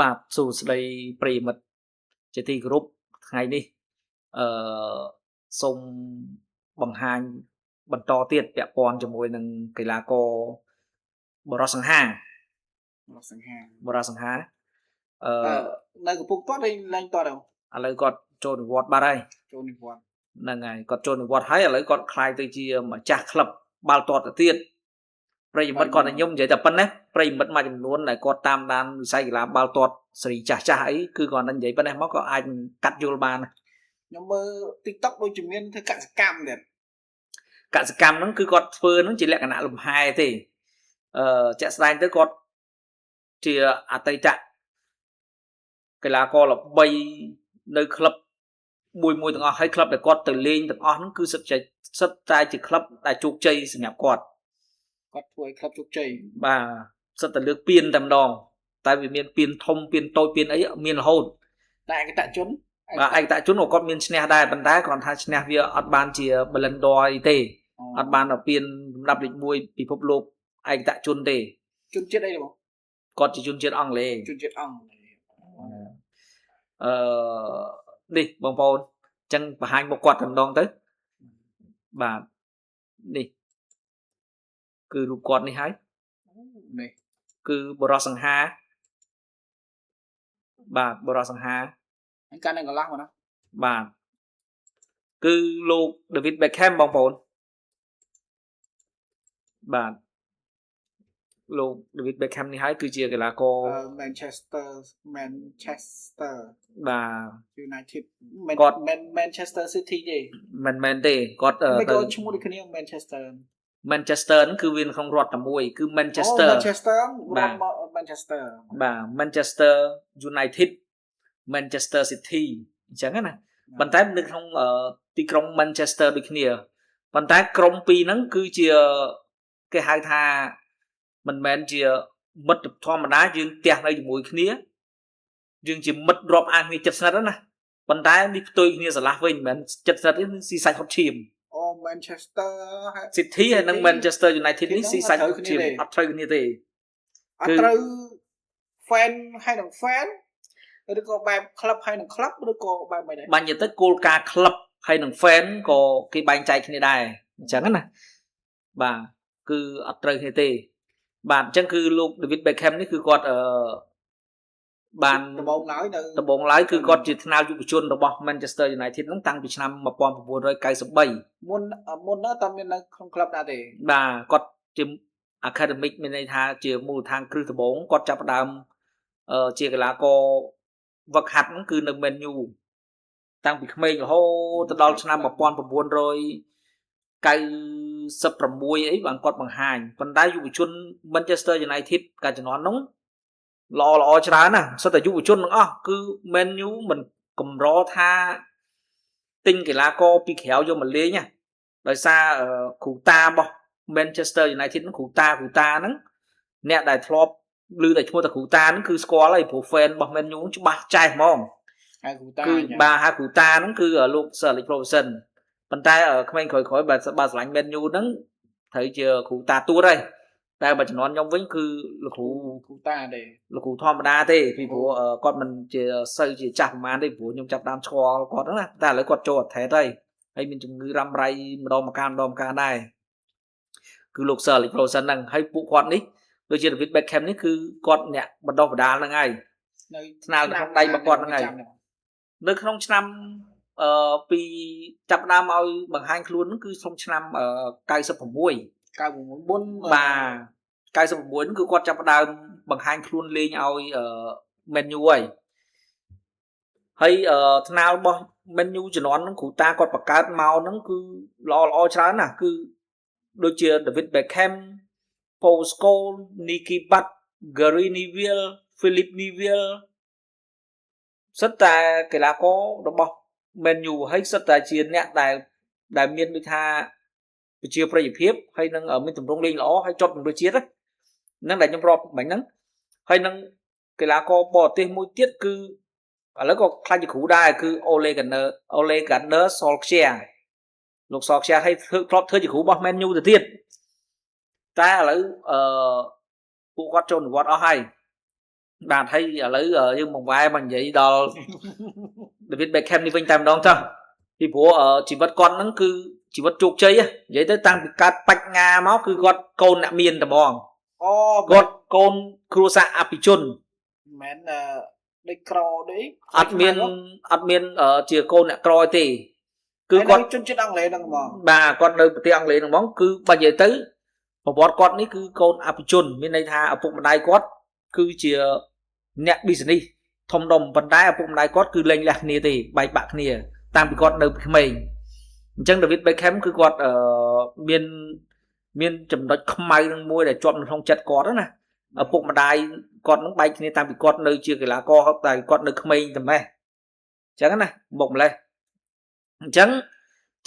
បាទសួស្តីប្រិយមិត្តជាទីគោរពថ្ងៃនេះអឺសូមបង្ហាញបន្តទៀតពាក់ព័ន្ធជាមួយនឹងកីឡាករបរោះសង្ហា បរោះសង្ហា បរោះសង្ហាអឺ អឺនៅកំពុងទាត់ឯងឡើងទាត់ទៅ ឥឡូវគាត់ចូលនិវត្តន៍បាត់ហើយ ចូលនិវត្តន៍ ហ្នឹងហើយគាត់ចូលនិវត្តន៍ហើយឥឡូវគាត់ក្លាយទៅជាម្ចាស់ក្លឹបបាល់ទាត់ទៅទៀតប្រិយមិត្តគាត់តែខ្ញុំនិយាយតែប៉ុណ្ណេះប្រិយមិត្តមួយចំនួនដែលគាត់តាមដានវិស័យកីឡាបាល់ទាត់សេរីចាស់ចាស់អីគឺគាត់តែនិយាយប៉ុណ្ណេះមកក៏អាចកាត់យល់បានដែរ ខ្ញុំមើល TikTok ដូចជាមានធ្វើកសកម្មទៀត កសកម្មហ្នឹងគឺគាត់ធ្វើហ្នឹងជាលក្ខណៈលំហែទេអឺជាក់ស្ដែងទៅគាត់ជាអតីតកីឡាករល្បីនៅក្លឹបមួយមួយទាំងអស់ហើយក្លឹបដែលគាត់ទៅលេងទាំងអស់ហ្នឹងគឺសិតតែជាក្លឹបដែលជោគជ័យសម្រាប់គាត់ គាត់ធ្វើឲ្យក្លឹបជោគជ័យ បាទសិតតែលើកពានតែម្ដងតែវាមានពានធំពានតូចពានអីមានរហូត តែឯកតជន បាទឯកតជនក៏គាត់មានឈ្នះដែរប៉ុន្តែគាត់ថាឈ្នះវាអត់បានជា Ballon d'Or អីទេអត់បានដល់ពានលំដាប់លេខ1ពិភពលោកឯកតជនទេ ជនជាតិអីទេបង គាត់ជាជនជាតិអង់គ្លេស ជនជាតិអង់គ្លេស អឺនេះបងប្អូនអញ្ចឹងបង្ហាញមុខគាត់តែម្ដងទៅបាទនេះគឺរូបគាត់នេះហើយ នេះ គឺបរោះសង្ហាបាទបរោះសង្ហា អញកាន់នៅកន្លះមកណា បាទគឺលោក David Beckham បងប្អូនបាទលោក David Beckham នេះហើយគឺជាកីឡាករ អឺ Manchester Manchester បាទ United មិន គាត់ មិន Manchester City ទេ មិនមែនទេគាត់អឺ មិន ទៅ ក៏ឈ្មោះដូចគ្នា Manchester Manchester ហ្នឹងគឺវានៅក្នុងរដ្ឋតែមួយគឺ Manchester អូ Manchester បាទ រដ្ឋមក Manchester បាទ Manchester United Manchester City អញ្ចឹងណាប៉ុន្តែនៅក្នុងអឺទីក្រុង Manchester ដូចគ្នាប៉ុន្តែក្រុមពីរហ្នឹងគឺជាគេហៅថាមិនមែនជាមិត្តធម្មតាយើងផ្ទះនៅជាមួយគ្នាយើងជាមិត្តរាប់អានគ្នាចិត្តស្និទ្ធហ្នឹងណាប៉ុន្តែនេះផ្ទុយគ្នាស្រឡះវិញមិនមែនចិត្តស្និទ្ធទេស៊ីសាច់ហុតឈាម អូ Manchester ហើយ City ហើយនិង Manchester United នេះស៊ីសាច់ហុតឈាមអត់ត្រូវគ្នាទេ គឺ អត់ត្រូវ fan ហើយនឹង fan ឬក៏បែប club ហើយនឹង club ឬក៏បែបមិនដែរ បាញ់ទៅគោលការណ៍ក្លឹបហើយនឹង fan ក៏គេបែងចែកគ្នាដែរអញ្ចឹងណាបាទគឺអត់ត្រូវគ្នាទេ បាទអញ្ចឹងគឺលោក David Beckham នេះគឺគាត់អឺបាន ដំបូងឡើយនៅ ដំបូងឡើយគឺគាត់ជាថ្នាលយុវជនរបស់ Manchester United ហ្នឹងតាំងពីឆ្នាំ1993 មុនមុននោះតើមាននៅក្នុង club ដែរទេ បាទគាត់ជា academic មានន័យថាជាមូលដ្ឋានគ្រឹះដំបូងគាត់ចាប់ផ្ដើមអឺជាកីឡាករវឹកហាត់ហ្នឹងគឺនៅ Man U តាំងពីក្មេងរហូតទៅដល់ឆ្នាំ1996អីបានគាត់បង្ហាញប៉ុន្តែយុវជន Manchester United កាលជំនាន់នោះល្អល្អច្រើនណាស់សុទ្ធតែយុវជនទាំងអស់គឺ Man U មិនកម្រថាទិញកីឡាករពីក្រៅយកមកលេងណាដោយសារអឺគ្រូតារបស់ Manchester United ហ្នឹងគ្រូតាគ្រូតាហ្នឹងអ្នកដែលធ្លាប់ឮតែឈ្មោះតែគ្រូតាហ្នឹងគឺស្គាល់ហើយព្រោះ fan របស់ Man U ច្បាស់ចេះហ្មង ហើយគ្រូតា គឺបាទហៅគ្រូតាហ្នឹងគឺលោក Sir Alex Ferguson ប៉ុន្តែក្មេងក្រោយៗបើបើស្រឡាញ់ Man U ហ្នឹងត្រូវជាគ្រូតាទួតហើយតែបើជំនាន់ខ្ញុំវិញគឺលោកគ្រូ គ្រូតាទេ លោកគ្រូធម្មតាទេពីព្រោះគាត់មិនជាសូវជាចាស់ប្រហែលទេព្រោះខ្ញុំចាប់តាមស្គាល់គាត់ហ្នឹងណាតែឥឡូវគាត់ចូលអថេតហើយហើយមានជំងឺរ៉ាំរ៉ៃម្ដងម្កាលម្ដងម្កាលដែរគឺលោក Sir Alex Ferguson ហ្នឹងហើយពួកគាត់នេះដូចជា David Beckham នេះគឺគាត់អ្នកបណ្ដុះបណ្ដាលហ្នឹងហើយ នៅ ថ្នាលនៅក្នុងដៃរបស់គាត់ហ្នឹងហើយ នៅក្នុងឆ្នាំអឺពីចាប់ផ្ដើមឲ្យបង្ហាញខ្លួនហ្នឹងគឺក្នុងឆ្នាំ96 96មុន បាទ96ហ្នឹងគឺគាត់ចាប់ផ្ដើមបង្ហាញខ្លួនលេងឲ្យអឺ Man U ហើយហើយអឺថ្នាលរបស់ Man U ជំនាន់ហ្នឹងគ្រូតាគាត់បង្កើតមកហ្នឹងគឺល្អល្អច្រើនណាស់គឺដូចជា David Beckham Paul Scholes Nicky Butt Gary Neville Philip Neville សុទ្ធតែកីឡាកររបស់ Man U ហើយសុទ្ធតែជាអ្នកដែលដែលមានដូចថាប្រជាប្រិយភាពហើយនឹងមានទម្រង់លេងល្អហើយជាប់ជម្រើសជាតិហ្នឹងដែលខ្ញុំរាប់មិញហ្នឹងហើយនឹងកីឡាករបរទេសមួយទៀតគឺឥឡូវក៏ខ្លាចជាគ្រូដែរគឺ Ole Gunnar Ole Gunnar Solskjaer លោក Solskjaer ហើយធ្វើធ្លាប់ធ្វើជាគ្រូរបស់ Man U ទៅទៀតតែឥឡូវអឺពួកគាត់ចូលនិវត្តន៍អស់ហើយ បាទហើយឥឡូវយើងមកវ៉ែមកនិយាយដល់ David Beckham នេះវិញតែម្ដងចុះពីព្រោះជីវិតគាត់ហ្នឹងគឺជីវិតជោគជ័យនិយាយទៅតាំងពីកើតបញ្ញាមកគឺគាត់កូនអ្នកមានតែហ្មង អូ គាត់កូនគ្រួសារអភិជន មិនមែនដូចក្រដូច អត់មានអត់មានជាកូនអ្នកក្រទេគឺគាត់ ជនជាតិអង់គ្លេសហ្នឹងហ្មង បាទគាត់នៅប្រទេសអង់គ្លេសហ្នឹងហ្មងគឺបើនិយាយទៅប្រវត្តិគាត់នេះគឺកូនអភិជនមានន័យថាឪពុកម្ដាយគាត់គឺជាអ្នក business ធំដុំប៉ុន្តែឪពុកម្ដាយគាត់គឺលែងលះគ្នាទេបែកបាក់គ្នាតាំងពីគាត់នៅពីក្មេងអញ្ចឹង David Beckham គឺគាត់មានមានចំណុចខ្មៅនឹងមួយដែលជាប់នៅក្នុងចិត្តគាត់ណាឪពុកម្ដាយគាត់នឹងបែកគ្នាតាំងពីគាត់នៅជាកីឡាករតែគាត់នៅក្មេងតែម៉េះអញ្ចឹងណាមកម្លេះអញ្ចឹង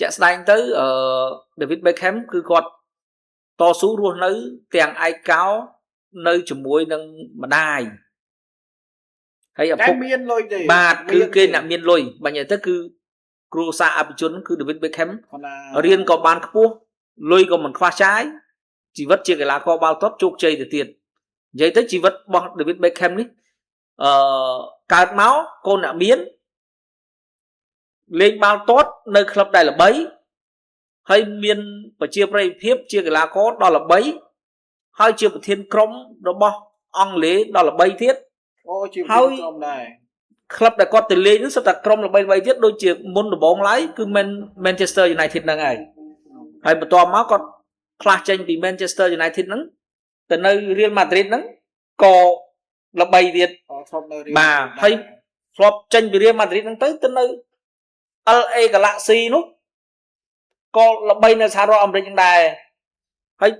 ជាក់ស្ដែងទៅអឺ David Beckham គឺគាត់តស៊ូរស់នៅទាំងឯកោនៅជាមួយនឹងម្ដាយហើយឪ តែ ពុក មានលុយទេ បាទគឺគេអ្នកមានលុយបាញ់ទៅគឺគ្រួសារអភិជនគឺ David Beckham គាត់ណា រៀនក៏បានខ្ពស់លុយក៏មិនខ្វះចាយជីវិតជាកីឡាករបាល់ទាត់ជោគជ័យទៅទៀតនិយាយទៅជីវិតរបស់ David Beckham នេះអឺកើតមកកូនអ្នកមានលេងបាល់ទាត់នៅក្លឹបដែលល្បីហើយមានប្រជាប្រិយភាពជាកីឡាករដ៏ល្បីហើយជាប្រធានក្រុមរបស់អង់គ្លេសដ៏ល្បីទៀត អូជា ហើយ ក្រុមដែរ ក្លឹបដែលគាត់ទៅលេងហ្នឹងសុទ្ធតែក្រុមល្បីៗទៀតដូចជាមុនដំបូងឡើយគឺ Manchester United ហ្នឹងហើយហើយបន្ទាប់មកគាត់ផ្លាស់ចេញពី Manchester United ហ្នឹងទៅនៅ Real Madrid ហ្នឹងក៏ល្បីទៀត អូធ្លាប់នៅរៀន បាទហើយធ្លាប់ចេញពី Real Madrid ហ្នឹងទៅទៅនៅ LA Galaxy នោះក៏ល្បីនៅសហរដ្ឋអាមេរិកហ្នឹងដែរហើយ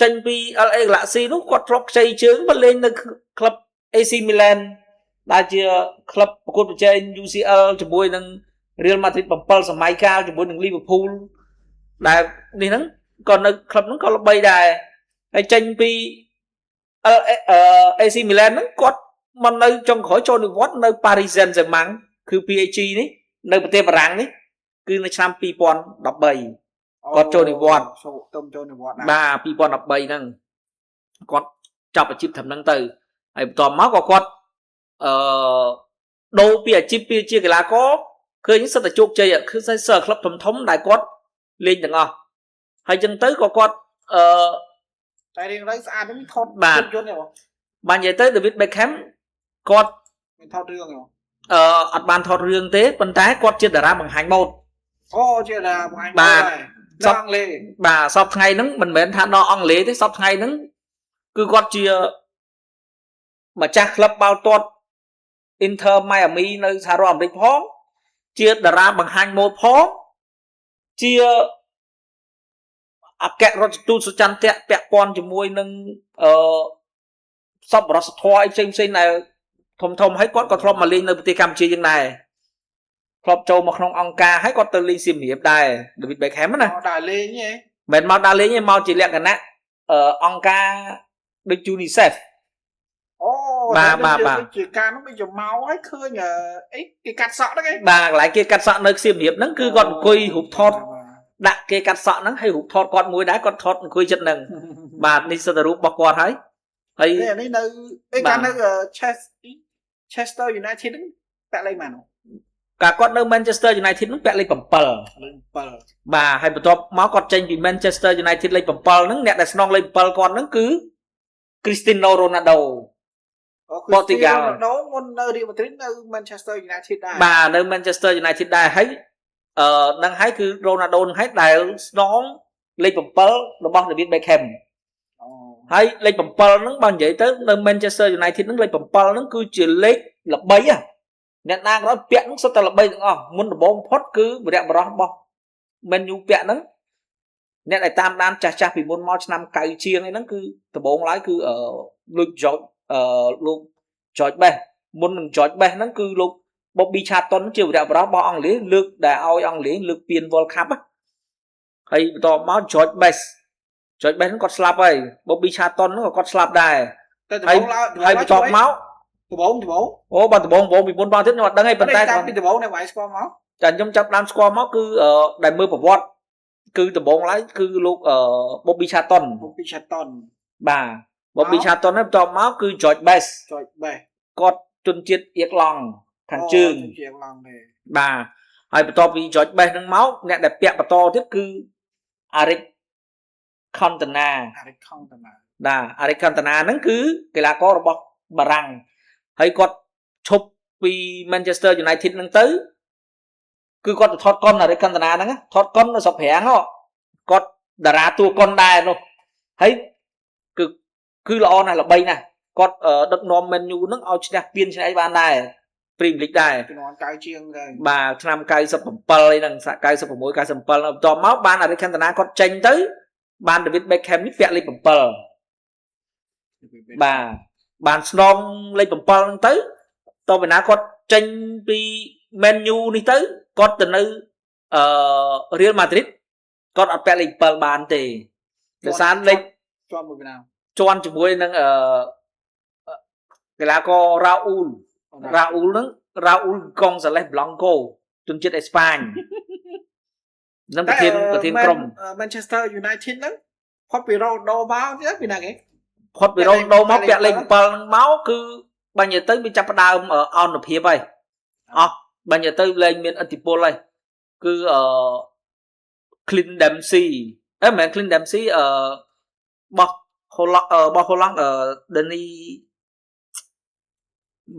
ចេញពី LA Galaxy នោះគាត់ធ្លាប់ខ្ចីជើងមកលេងនៅក្លឹប AC Milan ដែលជាក្លឹបប្រកួតប្រជែង UCL ជាមួយនឹង Real Madrid 7សម័យកាលជាមួយនឹង Liverpool ដែលនេះហ្នឹងក៏នៅក្លឹបហ្នឹងក៏ល្បីដែរហើយចេញពី LA AC Milan ហ្នឹងគាត់មកនៅចុងក្រោយចូលនិវត្តន៍នៅ Paris Saint-Germain គឺ PSG នេះនៅប្រទេសបារាំងនេះគឺនៅឆ្នាំ2013 គាត់ចូលនិវត្តន៍ ចូលទៅចូលនិវត្តន៍ដែរ បាទ2013ហ្នឹងគាត់ចាប់អាជីពត្រឹមហ្នឹងទៅហើយបន្ទាប់មកក៏គាត់អឺដូរពីអាជីពពីជាកីឡាករឃើញសិតតែជោគជ័យគឺសិសក្លឹបធំធំៗដែលគាត់លេងទាំងអស់ហើយចឹងទៅក៏គាត់អឺ តែរៀងទៅស្អាតហ្នឹងថត បាទ ភាពយន្តទេបង បាននិយាយទៅ David Beckham គាត់ មានថតរឿងទេបង អឺអត់បានថតរឿងទេប៉ុន្តែគាត់ជាតារាបង្ហាញម៉ូដ អូជាតាបង្ហាញ បាទ សអង់គ្លេស បាទសពថ្ងៃហ្នឹងមិនមែនថាដល់អង់គ្លេសទេសពថ្ងៃហ្នឹងគឺគាត់ជាម្ចាស់ក្លឹបបាល់ទាត់ Inter Miami នៅសហរដ្ឋអាមេរិកផងជាតារាបង្ហាញម៉ូដផងជាអគ្គរដ្ឋទូតសុចន្ទៈពាក់ព័ន្ធជាមួយនឹងអឺសប្បុរសធម៌អីផ្សេងផ្សេងៗដែលធំធំៗហើយគាត់ក៏ធ្លាប់មកលេងនៅប្រទេសកម្ពុជាយើងដែរធ្លាប់ចូលមកក្នុងអង្គការហើយគាត់ទៅលេងសៀមរាបដែរ David Beckham ណា មកដើរលេងទេ មិនមកដើរលេងទេមកជាលក្ខណៈអឺអង្គការដូច UNICEF អូ បាទ តែ បាទបាទ ដូចជាការនោះដូចជាមកហើយឃើញអីគេកាត់សក់ហ្នឹងឯង បាទកន្លែងគេកាត់សក់នៅសៀមរាបហ្នឹងគឺគាត់អង្គុយរូបថតដាក់គេកាត់សក់ហ្នឹងហើយរូបថតគាត់មួយដែរគាត់ថតអង្គុយចិត្តហ្នឹងបាទនេះសិតតែរូបរបស់គាត់ហើយហើយ នេះអានេះនៅអី បាទ កាលនៅ Chester United ហ្នឹងពាក់លេខប៉ុន្មាននោះ កាលគាត់នៅ Manchester United ហ្នឹងពាក់លេខ7 លេខ7 បាទហើយបន្ទាប់មកគាត់ចេញពី Manchester United លេខ7ហ្នឹងអ្នកដែលស្នងលេខ7គាត់ហ្នឹងគឺ Cristiano Ronaldo អូ ប៉ូទុយហ្គាល់ Ronaldo មុននៅ Real Madrid នៅ Manchester United ដែរ បាទនៅ Manchester United ដែរហើយអឺនឹងហើយគឺ Ronaldo នឹងហើយដែលស្នងលេខ7របស់ David Beckham អូ ហើយលេខ7ហ្នឹងបើនិយាយទៅនៅ Manchester United ហ្នឹងលេខ7ហ្នឹងគឺជាលេខល្បីហ៎អ្នកណាក៏ដោយពាក់ហ្នឹងសុទ្ធតែល្បីទាំងអស់មុនដំបូងបំផុតគឺវីរៈបរោះរបស់ Man U ពាក់ហ្នឹងអ្នកដែលតាមដានចាស់ចាស់ៗពីមុនមកឆ្នាំ90ជាងអីហ្នឹងគឺដំបូងឡើយគឺអឺលោក George អឺលោក George Best មុននឹង George Best ហ្នឹងគឺលោក Bobby Charlton ជាវីរៈបរោះរបស់អង់គ្លេសលើកដែលឲ្យអង់គ្លេសលើកពាន World Cup ហ៎ហើយបន្ទាប់មក George Best George Best ហ្នឹងគាត់ស្លាប់ហើយ Bobby Charlton ហ្នឹងក៏គាត់ស្លាប់ដែរ តែដំបូងឡើយ ហើយបន្ទាប់មក ដំបូងដំបូង អូបើដំបូងដំបូងពីមុនមកទៀតខ្ញុំអត់ដឹងទេប៉ុន្តែ តាមពីដំបូងអ្នកវាយស្គាល់មក ចាខ្ញុំចាប់ដើមស្គាល់មកគឺអឺដែលមើលប្រវត្តិគឺដំបូងឡើយគឺលោកអឺ Bobby Charlton Bobby Charlton បាទ Bobby Charlton ហើយបន្ទាប់មកគឺ George Best George Best គាត់ជនជាតិអៀកឡង់ខាងជើង ជាងឡង់ទេ បាទហើយបន្ទាប់ពី George Best ហ្នឹងមកអ្នកដែលពាក់បន្តទៀតគឺ Eric Cantona Eric Cantona បាទ Eric Cantona ហ្នឹងគឺកីឡាកររបស់បារាំងហើយគាត់ឈប់ពី Manchester United ហ្នឹងទៅគឺគាត់ទៅថតកុន Eric Cantona ហ្នឹងណាថតកុននៅស្រុកប្រាំងហ៎គាត់តារាតួកុនដែរនោះហើយគឺគឺល្អណាស់ល្បីណាស់គាត់ដឹកនាំ Man U ហ្នឹងឲ្យឈ្នះពានឈ្នះអីបានដែរ Premier League ដែរ ជំនាន់កៅជាងដែរ បាទឆ្នាំ97អីហ្នឹង96 97បន្ទាប់មកបាន Eric Cantona គាត់ចេញទៅបាន David Beckham នេះពាក់លេខ7បាទបានស្នងលេខ7ហ្នឹងទៅតទៅណាគាត់ចេញពី Man U នេះទៅគាត់ទៅនៅអឺ Real Madrid គាត់អត់ពាក់លេខ7បានទេដោយសារលេខ ជាប់មួយណា ជាន់ជាមួយនឹងអឺកីឡាករ Raul Raul ហ្នឹង Raul Gonzalez Blanco ជនជាតិអេស្ប៉ាញនឹងប្រធានក្រុម Manchester United ហ្នឹងផុតពី Ronaldo មកទៀតពីណាគេ ផុតពី Ronaldo មកពាក់លេខ7ហ្នឹងមកគឺបាញ់និយាយទៅវាចាប់ផ្ដើមអនុភាពហើយអស់បាញ់និយាយទៅលែងមានឥទ្ធិពលហើយគឺអឺ Clint Dempsey អេមិនមែន Clint Dempsey អឺបោះហូឡង់បោះហូឡង់អឺ Danny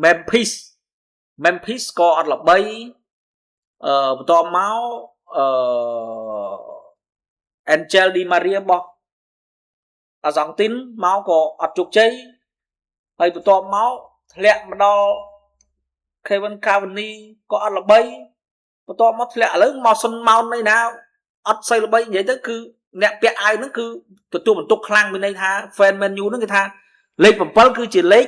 Memphis Memphis ក៏អត់ល្បីអឺបន្ទាប់មកអឺ Angel Di Maria របស់អាសង់ទីនមកក៏អត់ជោគជ័យហើយបន្ទាប់មកធ្លាក់មកដល់ Kevin Cavani ក៏អត់ល្បីបន្ទាប់មកធ្លាក់ឥឡូវមកសុនម៉ោនអីណាអត់សូវល្បីនិយាយទៅគឺអ្នកពាក់អាវហ្នឹងគឺទទួលបន្ទុកខ្លាំងមានន័យថា fan Man U ហ្នឹងគេថាលេខ7គឺជាលេខ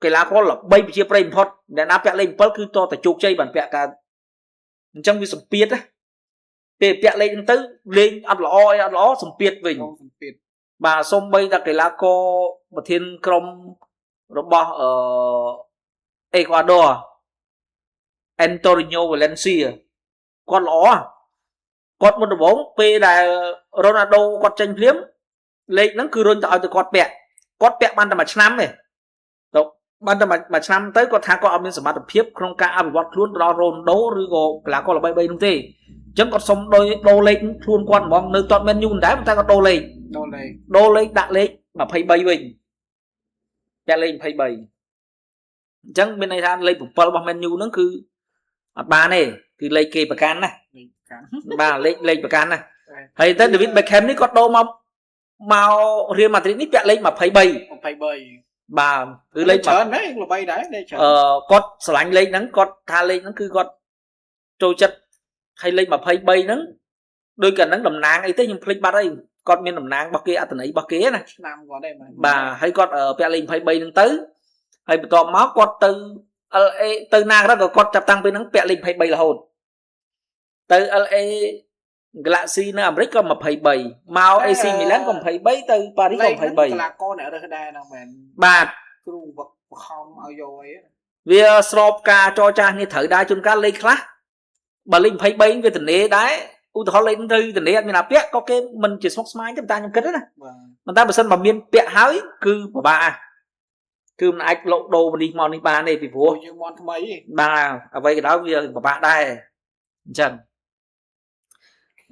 កីឡាករល្បីប្រជាប្រិយបំផុតអ្នកណាពាក់លេខ7គឺតតែជោគជ័យបានពាក់ការអញ្ចឹងវាសម្ពាធណាពេលពាក់លេខហ្នឹងទៅលេងអត់ល្អអីអត់ល្អសម្ពាធវិញ សម្ពាធ បាទសំបីតែកីឡាករប្រធានក្រុមរបស់អឺអេក្វាឌ័រ Antonio Valencia គាត់ល្អគាត់មុនដំបូងពេលដែលរ៉ូណាល់ដូគាត់ចេញភ្លាមលេខហ្នឹងគឺរុញទៅឲ្យទៅគាត់ពាក់គាត់ពាក់បានតែមួយឆ្នាំទេទៅបានតែមួយឆ្នាំទៅគាត់ថាគាត់អត់មានសមត្ថភាពក្នុងការអភិវឌ្ឍខ្លួនទៅដល់រ៉ូណាល់ដូឬក៏កីឡាករល្បីៗនោះទេអញ្ចឹងគាត់សុំដូរដូរលេខខ្លួនគាត់ហ្មងនៅទាត់មែនយូរដែរប៉ុន្តែគាត់ដូរលេខ ដូរលេខ ដូរលេខដាក់លេខ23វិញពាក់លេខ23អញ្ចឹងមានន័យថាលេខ7របស់ Man U ហ្នឹងគឺអត់បានទេគឺលេខគេប្រកាន់ណា លេខប្រកាន់ បាទលេខលេខប្រកាន់ណាហើយទៅ David Beckham នេះគាត់ដូរមកមក Real Madrid នេះពាក់លេខ23 23 បាទគឺលេខ ច្រើនដែរល្បីដែរលេខច្រើន អឺគាត់ស្រឡាញ់លេខហ្នឹងគាត់ថាលេខហ្នឹងគឺគាត់ចូលចិត្តហើយលេខ23ហ្នឹងដោយកាលហ្នឹងតំណាងអីទេខ្ញុំភ្លេចបាត់ហើយគាត់មានតំណាងរបស់គេអត្តន័យរបស់គេណា ឆ្នាំគាត់ដែរ បាទហើយគាត់ពាក់លេខ23ហ្នឹងទៅហើយបន្ទាប់មកគាត់ទៅ LA ទៅណាក៏គាត់ចាប់តាំងពីហ្នឹងពាក់លេខ23រហូតទៅ LA Galaxy នៅអាមេរិកក៏23មក AC Milan ក៏23ទៅប៉ារីសក៏23 កីឡាករអ្នករើសដែរហ្នឹងមែន បាទ គ្រូវឹកបខំឲ្យយកអី វាស្របការចរចាគ្នាត្រូវដែរជួនកាលលេខខ្លះបើលេខ23វាទនេដែរឧទាហរណ៍លេខទៅទនេអត់មានអាពាក់ក៏គេមិនជាស្មុគស្មាញទេតែខ្ញុំគិតណាប៉ុន្តែបើសិនបើមានពាក់ហើយគឺពិបាកគឺមិនអាចលក់ដូរនេះមកនេះបានទេពីព្រោះ យើងមន់ថ្មី បាទអ្វីក៏ដោយវាពិបាកដែរអញ្ចឹង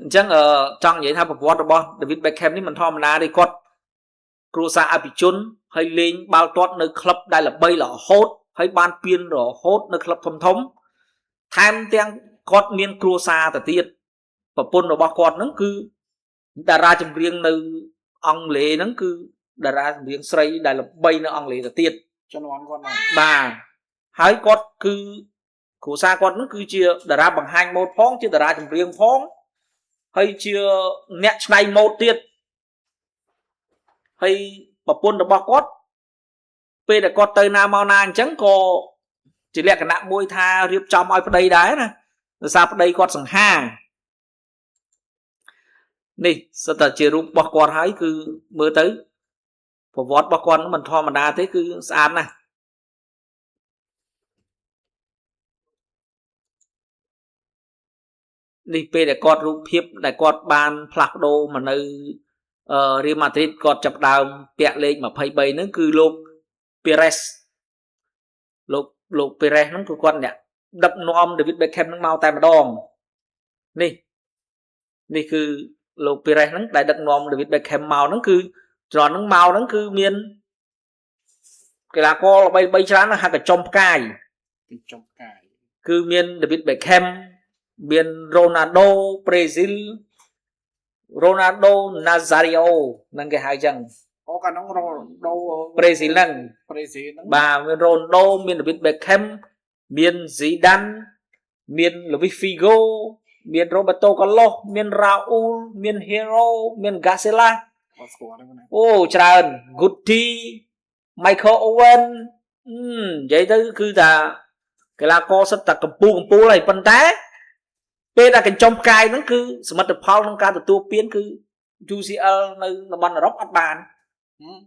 អញ្ចឹងចង់និយាយថាប្រវត្តិរបស់ David Beckham នេះមិនធម្មតាទេគាត់គ្រួសារអភិជនហើយលេងបាល់ទាត់នៅក្លឹបដែលល្បីរហូតហើយបានពៀនរហូតនៅក្លឹបធំធំថែមទាំងគាត់មានគ្រួសារទៅទៀតប្រពន្ធរបស់គាត់ហ្នឹងគឺតារាចម្រៀងនៅអង់គ្លេសហ្នឹងគឺតារាចម្រៀងស្រីដែលល្បីនៅអង់គ្លេសទៅទៀត ជំនាន់គាត់មក បាទហើយគាត់គឺគ្រួសារគាត់ហ្នឹងគឺជាតារាបង្ហាញម៉ូដផងជាតារាចម្រៀងផងហើយជាអ្នកច្នៃម៉ូដទៀតហើយប្រពន្ធរបស់គាត់ពេលដែលគាត់ទៅណាមកណាអញ្ចឹងក៏ជាលក្ខណៈមួយថារៀបចំឲ្យប្តីដែរណាដោយសារប្តីគាត់សង្ហានេះសិតតែជារូបរបស់គាត់ហើយគឺមើលទៅប្រវត្តិរបស់គាត់មិនធម្មតាទេគឺស្អាតណាស់នេះពេលដែលគាត់រូបភាពដែលគាត់បានផ្លាស់ប្ដូរមកនៅ រៀលម៉ាឌ្រីតគាត់ចាប់ផ្ដើមពាក់លេខ23ហ្នឹងគឺលោកពីរ៉េសលោកពីរ៉េសហ្នឹងគឺគាត់អ្នកដឹកនាំ David Beckham ហ្នឹងមកតែម្ដងនេះនេះគឺលោកពីរ៉េសហ្នឹងដែលដឹកនាំ David Beckham មកហ្នឹងគឺជំនាន់ហ្នឹងមកហ្នឹងគឺមានកីឡាករល្បីៗច្រើនណាស់ហៅកញ្ចុំផ្កាយ ពីចុងផ្កាយ គឺមាន David Beckham មាន Ronaldo ប្រេស៊ីល Ronaldo Nazario ហ្នឹងគេហៅចឹង អូកាលហ្នឹងរ៉ូដូ ប្រេស៊ីលហ្នឹង ប្រេស៊ីលហ្នឹង បាទមាន Ronaldo មាន David Beckham មាន Zidane មាន Luis Figo មាន Roberto Carlos មាន Raul មាន Hero មាន Garcia អត់ស្គាល់ទេណា អូច្រើន Guti Michael Owen និយាយទៅគឺថាកីឡាករសិតតែកម្ពូលកម្ពូលហើយប៉ុន្តែពេលដែលកញ្ចុំផ្កាយហ្នឹងគឺសមិទ្ធផលក្នុងការទទួលពានគឺ UCL នៅតំបន់អឺរ៉ុបអត់បាន ហឹម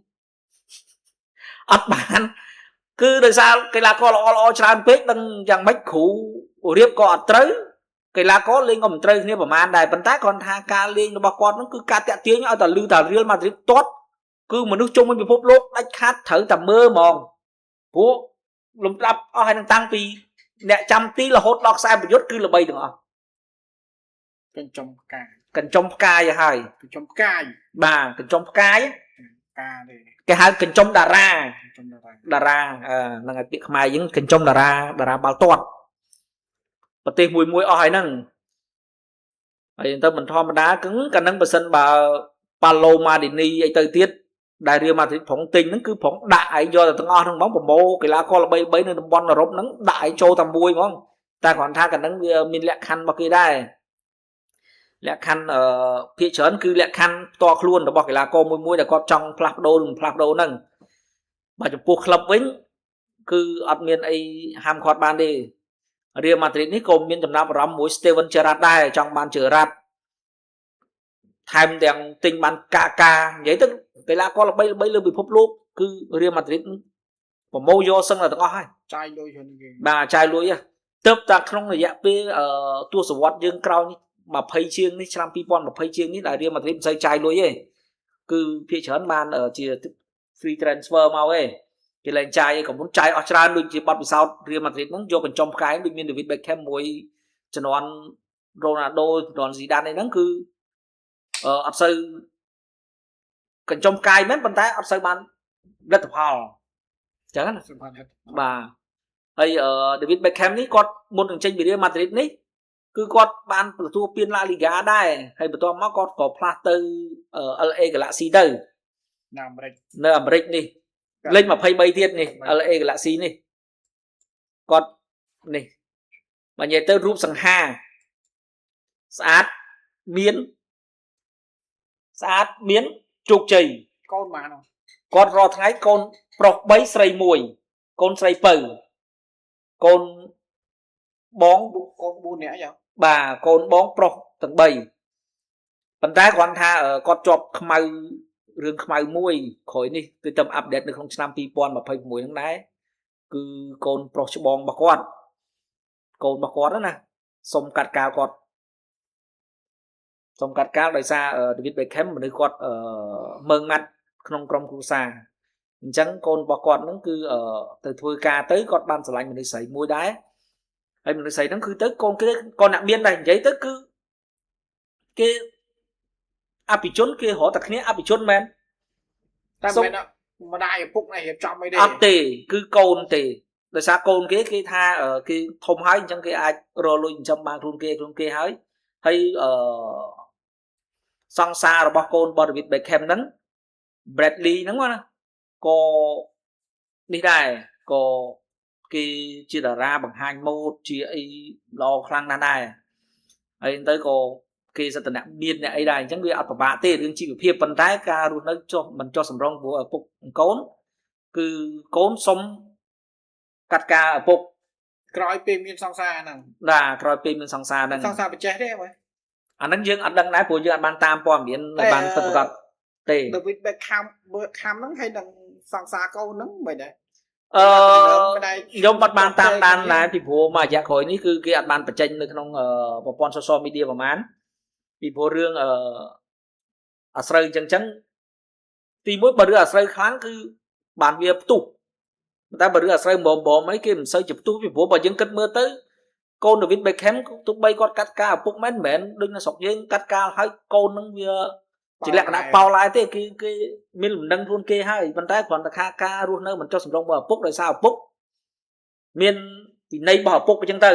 អត់បានគឺដោយសារកីឡាករល្អល្អច្រើនពេកដឹងយ៉ាងម៉េចគ្រូរៀបក៏អត់ត្រូវកីឡាករលេងក៏មិនត្រូវគ្នាប្រហែលដែរប៉ុន្តែគ្រាន់ថាការលេងរបស់គាត់ហ្នឹងគឺការតាក់ទាញឲ្យតែលឺតែ Real Madrid ទាត់គឺមនុស្សជុំវិញពិភពលោកដាច់ខាតត្រូវតែមើលហ្មងព្រោះលំដាប់អស់ហើយនឹងតាំងពីអ្នកចាំទីរហូតដល់ខ្សែប្រយុទ្ធគឺល្បីទាំងអស់ កញ្ចុំផ្កាយក ញ្ចុំផ្កាយឲ្យហើយក ញ្ចុំផ្កាយ បាទកញ្ចុំផ្កាយ ផ្កាទេ គេហៅកញ្ចុំតារា កញ្ចុំតារា តារាហ្នឹងហើយពាក្យខ្មែរយើងកញ្ចុំតារាតារាបាល់ទាត់ប្រទេសមួយមួយអស់ហើយហ្នឹងហើយទៅមិនធម្មតាគឺកាលហ្នឹងបើសិនបើប៉ាឡូម៉ាឌីនីអីទៅទៀតដែលរៀលម៉ាឌ្រីតប្រងទិញហ្នឹងគឺប្រងដាក់ឯងយកទៅទាំងអស់ហ្នឹងហ្មងប្រមូលកីឡាករល្បីៗនៅតំបន់អឺរ៉ុបហ្នឹងដាក់ឯងចូលតែមួយហ្មងតែគ្រាន់ថាកាលហ្នឹងវាមានលក្ខខណ្ឌរបស់គេដែរលក្ខខណ្ឌភាគច្រើនគឺលក្ខខណ្ឌផ្ទាល់ខ្លួនរបស់កីឡាករមួយមួយដែលគាត់ចង់ផ្លាស់ប្ដូរឬមិនផ្លាស់ប្ដូរហ្នឹងបើចំពោះក្លឹបវិញគឺអត់មានអីហាមឃាត់បានទេរៀលម៉ាឌ្រីតនេះក៏មានចំណាប់អារម្មណ៍មួយ Steven Gerrard ដែរចង់បាន Gerrard ថែមទាំងទិញបានកាកានិយាយទៅកីឡាករល្បីៗលើពិភពលោកគឺរៀលម៉ាឌ្រីតប្រមូលយកសឹងតែទាំងអស់ហើយ ចាយលុយច្រើនគេ បាទចាយលុយហ៎ទៅតែក្នុងរយៈពេលទសវត្សរ៍យើងក្រោយនេះ20ជាងនេះឆ្នាំ2020ជាងនេះដែលរៀលម៉ាឌ្រីតមិនសូវចាយលុយទេគឺភាគច្រើនបានជា free transfer មកឯងគេលែងចាយឯងក៏មុនចាយអស់ច្រើនដូចជាបទពិសោធន៍រៀលម៉ាឌ្រីតហ្នឹងយកកញ្ចុំផ្កាយដូចមាន David Beckham មួយជំនាន់ Ronaldo ជំនាន់ Zidane អីហ្នឹងគឺអត់សូវកញ្ចុំផ្កាយមែនប៉ុន្តែអត់សូវបានលទ្ធផលអញ្ចឹងណា សម្រាប់ហេតុ បាទហើយ David Beckham នេះគាត់មុននឹងចេញពី Real Madrid នេះគឺគាត់បានទទួលពាន La Liga ដែរហើយបន្ទាប់មកគាត់ក៏ផ្លាស់ទៅ LA Galaxy ទៅ នៅអាមេរិក នៅអាមេរិកនេះលេខ23ទៀតនេះ LA Galaxy នេះគាត់នេះបើនិយាយទៅរូបសង្ហាស្អាតមានស្អាតមានជោគជ័យក ូនបាន គាត់រាល់ថ្ងៃកូនប្រុស3ស្រី1កូនស្រីពៅកូនបង កូន4នាក់យ៉ាង បាទកូនបងប្រុសទាំង3ប៉ុន្តែគ្រាន់ថាគាត់ជាប់ខ្មៅរឿងខ្មៅមួយក្រោយនេះគឺទៅ update នៅក្នុងឆ្នាំ2026ហ្នឹងដែរគឺកូនប្រុសច្បងរបស់គាត់កូនរបស់គាត់ណាសុំកាត់កាលគាត់សុំកាត់កាលដោយសារ David Beckham មនុស្សគាត់មើងម៉ាត់ក្នុងក្រុមគ្រួសារអញ្ចឹងកូនរបស់គាត់ហ្នឹងគឺទៅធ្វើការទៅគាត់បានស្រឡាញ់មនុស្សស្រីមួយដែរហើយមនុស្សស្រីហ្នឹងគឺទៅកូនគេកូនអ្នកមានដែរនិយាយទៅគឺគេអភិជនគេរកតែគ្នាអភិជនមែន តែមិនម្ដាយឪពុកណែរៀបចំអីទេ អត់ទេគឺកូនទេដោយសារកូនគេគេថាគេធំហើយអញ្ចឹងគេអាចរកលុយចិញ្ចឹមបានខ្លួនគេខ្លួនគេហើយហើយអឺសង្សាររបស់កូនរបស់ David Beckham ហ្នឹង Bradley ហ្នឹងណាក៏នេះដែរក៏គេជាតារាបង្ហាញម៉ូដជាអីល្អខ្លាំងណាស់ដែរហើយទៅក៏គេសត្វតំមានអ្នកអីដែរអញ្ចឹងវាអត់ពិបាកទេរឿងជីវភាពប៉ុន្តែការរស់នៅចុះមិនចុះសម្រងព្រោះឪពុកកូនគឺកូនសុំកាត់ការឪពុក ក្រោយពេលមានសង្សារហ្នឹង បាទក្រោយពេលមានសង្សារហ្នឹង សង្សារបច្ចេះទេមើល អាហ្នឹងយើងអត់ដឹងដែរព្រោះយើងអត់បានតាមព័ត៌មានឲ្យបានពិតប្រាកដទេ David Beckham Beckham ហ្នឹងហើយនឹងសង្សារកូនហ្នឹងមិនដែរ អឺខ្ញុំអត់បានតាមដានដែរពីព្រោះមួយរយៈក្រោយនេះគឺគេអត់បានបញ្ចេញនៅក្នុងប្រព័ន្ធ social media ប្រហែលពីព្រោះរឿងអឺ អាស្រូវអញ្ចឹងអញ្ចឹងទីមួយបើរឿងអាស្រូវខ្លាំងគឺបានវាផ្ទុះតែបើរឿងអាស្រូវបំបំអីគេមិនសូវជាផ្ទុះពីព្រោះបើយើងគិតមើលទៅកូន David Beckham ទោះបីគាត់កាត់ការឪពុកមែនមិនមែនដូចនៅស្រុកយើងកាត់ការហើយកូននឹងវាជាលក្ខណៈប៉ោឡាយទេគឺគេមានលំនឹងខ្លួនគេហើយប៉ុន្តែគ្រាន់តែថាការរស់នៅមិនចុះសម្រុងរបស់ឪពុកដោយសារឪពុកមានវិន័យរបស់ឪពុកអញ្ចឹងទៅ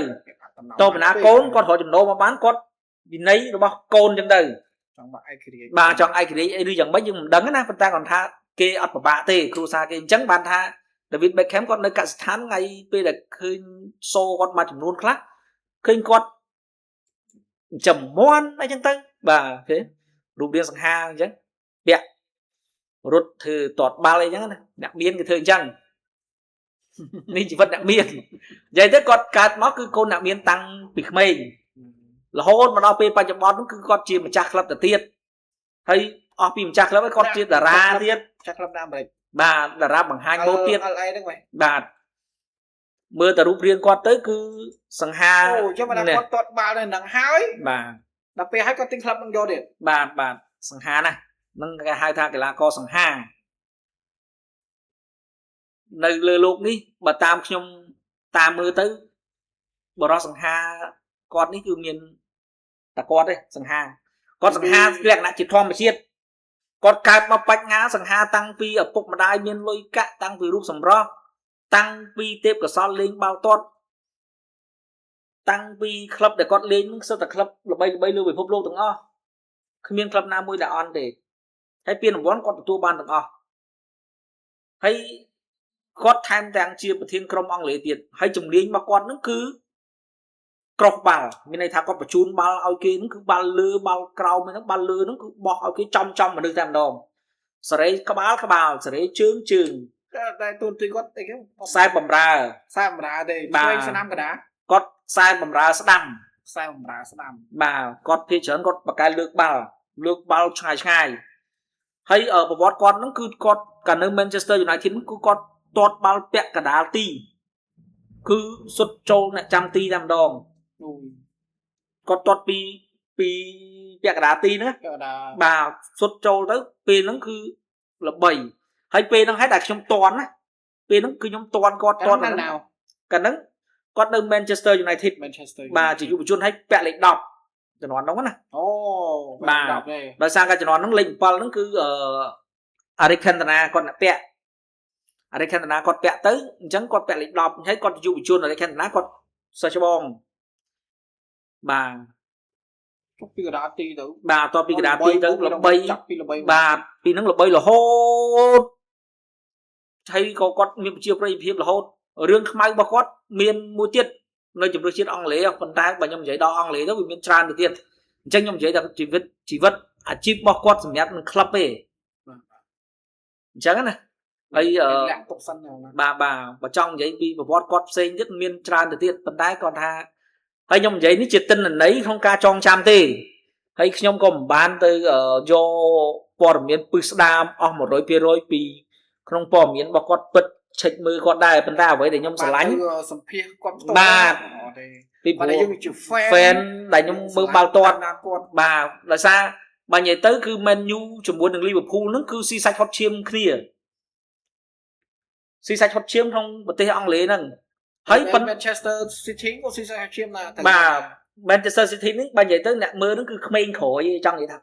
តបណាកូនគាត់រកចំណូលមកបានគាត់វិន័យរបស់កូនអញ្ចឹងទៅ ចង់បាក់ឯករាជ្យ បាទចង់ឯករាជ្យអីឬយ៉ាងម៉េចយើងមិនដឹងណាប៉ុន្តែគាត់ថាគេអត់ពិបាកទេគ្រួសារគេអញ្ចឹងបានថា David Beckham គាត់នៅកសិដ្ឋានថ្ងៃពេលដែលឃើញសូគាត់មួយចំនួនខ្លះឃើញគាត់ចំមន់អីចឹងទៅបាទគេរូបរាងសង្ហាអញ្ចឹងពាក់រត់ធ្វើតតបាល់អីចឹងណាអ្នកមានគេធ្វើអញ្ចឹងនេះជីវិតអ្នកមាននិយាយទៅគាត់កើតមកគឺកូនអ្នកមានតាំងពីក្មេងរហូតមកដល់ពេលបច្ចុប្បន្នគឺគាត់ជាម្ចាស់ក្លឹបទៅទៀតហើយអស់ពីម្ចាស់ក្លឹបហើយគាត់ជាតារាទៀត ចាស់ក្លឹបនៅអាមេរិក បាទតារាបង្ហាញម៉ូដទៀត LA ហ្នឹងវិញ បាទមើលតែរូបរាងគាត់ទៅគឺសង្ហា អូចុះមកដល់គាត់ទាត់បាល់នៅនឹងហើយ បាទ ដល់ពេលហើយគាត់ទិញក្លឹបនឹងយកទៀត បាទបាទសង្ហាណាស់នឹងគេហៅថាកីឡាករសង្ហានៅលើโลกនេះបើតាមខ្ញុំតាមមើលទៅបរិសសង្ហាគាត់នេះគឺមានតែគាត់ទេសង្ហាគាត់សង្ហាលក្ខណៈជាធម្មជាតិគាត់កើតមកបញ្ញាសង្ហាតាំងពីឪពុកម្ដាយមានលុយកាក់តាំងពីរូបសម្រស់តាំងពីទេពកោសលលេងបាល់ទាត់តាំងពីក្លឹបដែលគាត់លេងនឹងសុទ្ធតែក្លឹបល្បីៗលើពិភពលោកទាំងអស់គ្មានក្លឹបណាមួយដែលអន់ទេហើយពានរង្វាន់គាត់ទទួលបានទាំងអស់ហើយគាត់ថែមទាំងជាប្រធានក្រុមអង់គ្លេសទៀតហើយជំនាញរបស់គាត់នឹងគឺក្រោះបាល់មានន័យថាគាត់បញ្ជូនបាល់ឲ្យគេនឹងគឺបាល់លើបាល់ក្រោមហ្នឹងបាល់លើហ្នឹងគឺបោះឲ្យគេចំចំមនុស្សតែម្ដងសេរីក្បាលក្បាលសេរីជើងជើង តែទូនទីគាត់អីគេ ខ្សែបំរើ ខ្សែបំរើទេឆ្វេងស្នាមកដា គាត់ខ្សែបំរើស្ដាំ ខ្សែបំរើស្ដាំ បាទគាត់ភាគច្រើនគាត់បកកែលើកបាល់លើកបាល់ឆ្ងាយឆ្ងាយហើយប្រវត្តិគាត់ហ្នឹងគឺគាត់កាលនៅ Manchester United ហ្នឹងគឺគាត់ទាត់បាល់ពាក់កណ្ដាលទីគឺសុទ្ធចូលអ្នកចាំទីតែម្ដង អូយ គាត់ទាត់ពីពីពាក់កណ្ដាលទីហ្នឹង ពាក់កណ្ដាល បាទសុទ្ធចូលទៅពេលហ្នឹងគឺល្បីហើយពេលហ្នឹងហើយដែលខ្ញុំតន់ណាពេលហ្នឹងគឺខ្ញុំតន់គាត់តន់ នៅណា កាលហ្នឹងគាត់នៅ Manchester United Manchester បាទជាយុវជនហើយពាក់លេខ10ជំនាន់ហ្នឹងណា អូ បាទ 10ទេ ដោយសារកាលជំនាន់ហ្នឹងលេខ7ហ្នឹងគឺអឺអារិកខេនតាណាគាត់អ្នកពាក់អារិកខេនតាណាគាត់ពាក់ទៅអញ្ចឹងគាត់ពាក់លេខ10ហើយគាត់ជាយុវជនអារិកខេនតាណាគាត់សិស្សច្បងបាទ ជុកពីកណ្ដាលទីទៅ បាទតពីកណ្ដាលទីទៅល្បី ចាប់ពីល្បី បាទពីហ្នឹងល្បីរហូតហើយក៏គាត់មានប្រជាប្រិយភាពរហូតរឿងខ្មៅរបស់គាត់មានមួយទៀតនៅជម្រើសជាតិអង់គ្លេសប៉ុន្តែបើខ្ញុំនិយាយដល់អង់គ្លេសទៅវាមានច្រើនទៅទៀតអញ្ចឹងខ្ញុំនិយាយថាជីវិតជីវិតអាជីពរបស់គាត់សម្រាប់នឹងក្លឹបទេអញ្ចឹងណាហើយ លាក់ទុកសិនណា បាទបាទបើចង់និយាយពីប្រវត្តិគាត់ផ្សេងទៀតមានច្រើនទៅទៀតប៉ុន្តែគាត់ថាហើយខ្ញុំនិយាយនេះជាទិន្នន័យក្នុងការចងចាំទេហើយខ្ញុំក៏មិនបានទៅយកព័ត៌មានពឹសស្ដាមអស់100%ពីក្នុងព័ត៌មានរបស់គាត់ពិតឆែកមើលគាត់ដែរប៉ុន្តែអ្វីដែលខ្ញុំស្រឡាញ់ សម្ភាសគាត់ផ្ទាល់ បាទ អត់ទេ ពីព្រោះ បាទយើងជា fan fan ដែលខ្ញុំមើលបាល់ទាត់ គាត់ បាទដោយសារបើនិយាយទៅគឺ Man U ជាមួយនឹង Liverpool ហ្នឹងគឺស៊ីសាច់ហត់ឈាមគ្នាស៊ីសាច់ហត់ឈាមក្នុងប្រទេសអង់គ្លេសហ្នឹងហើយប៉ុន្តែ Manchester City ក៏ស៊ីសាច់ហត់ឈាមដែរ បាទ Manchester City ហ្នឹងបើនិយាយទៅអ្នកមើលហ្នឹងគឺក្មេងក្រោយចង់និយាយថា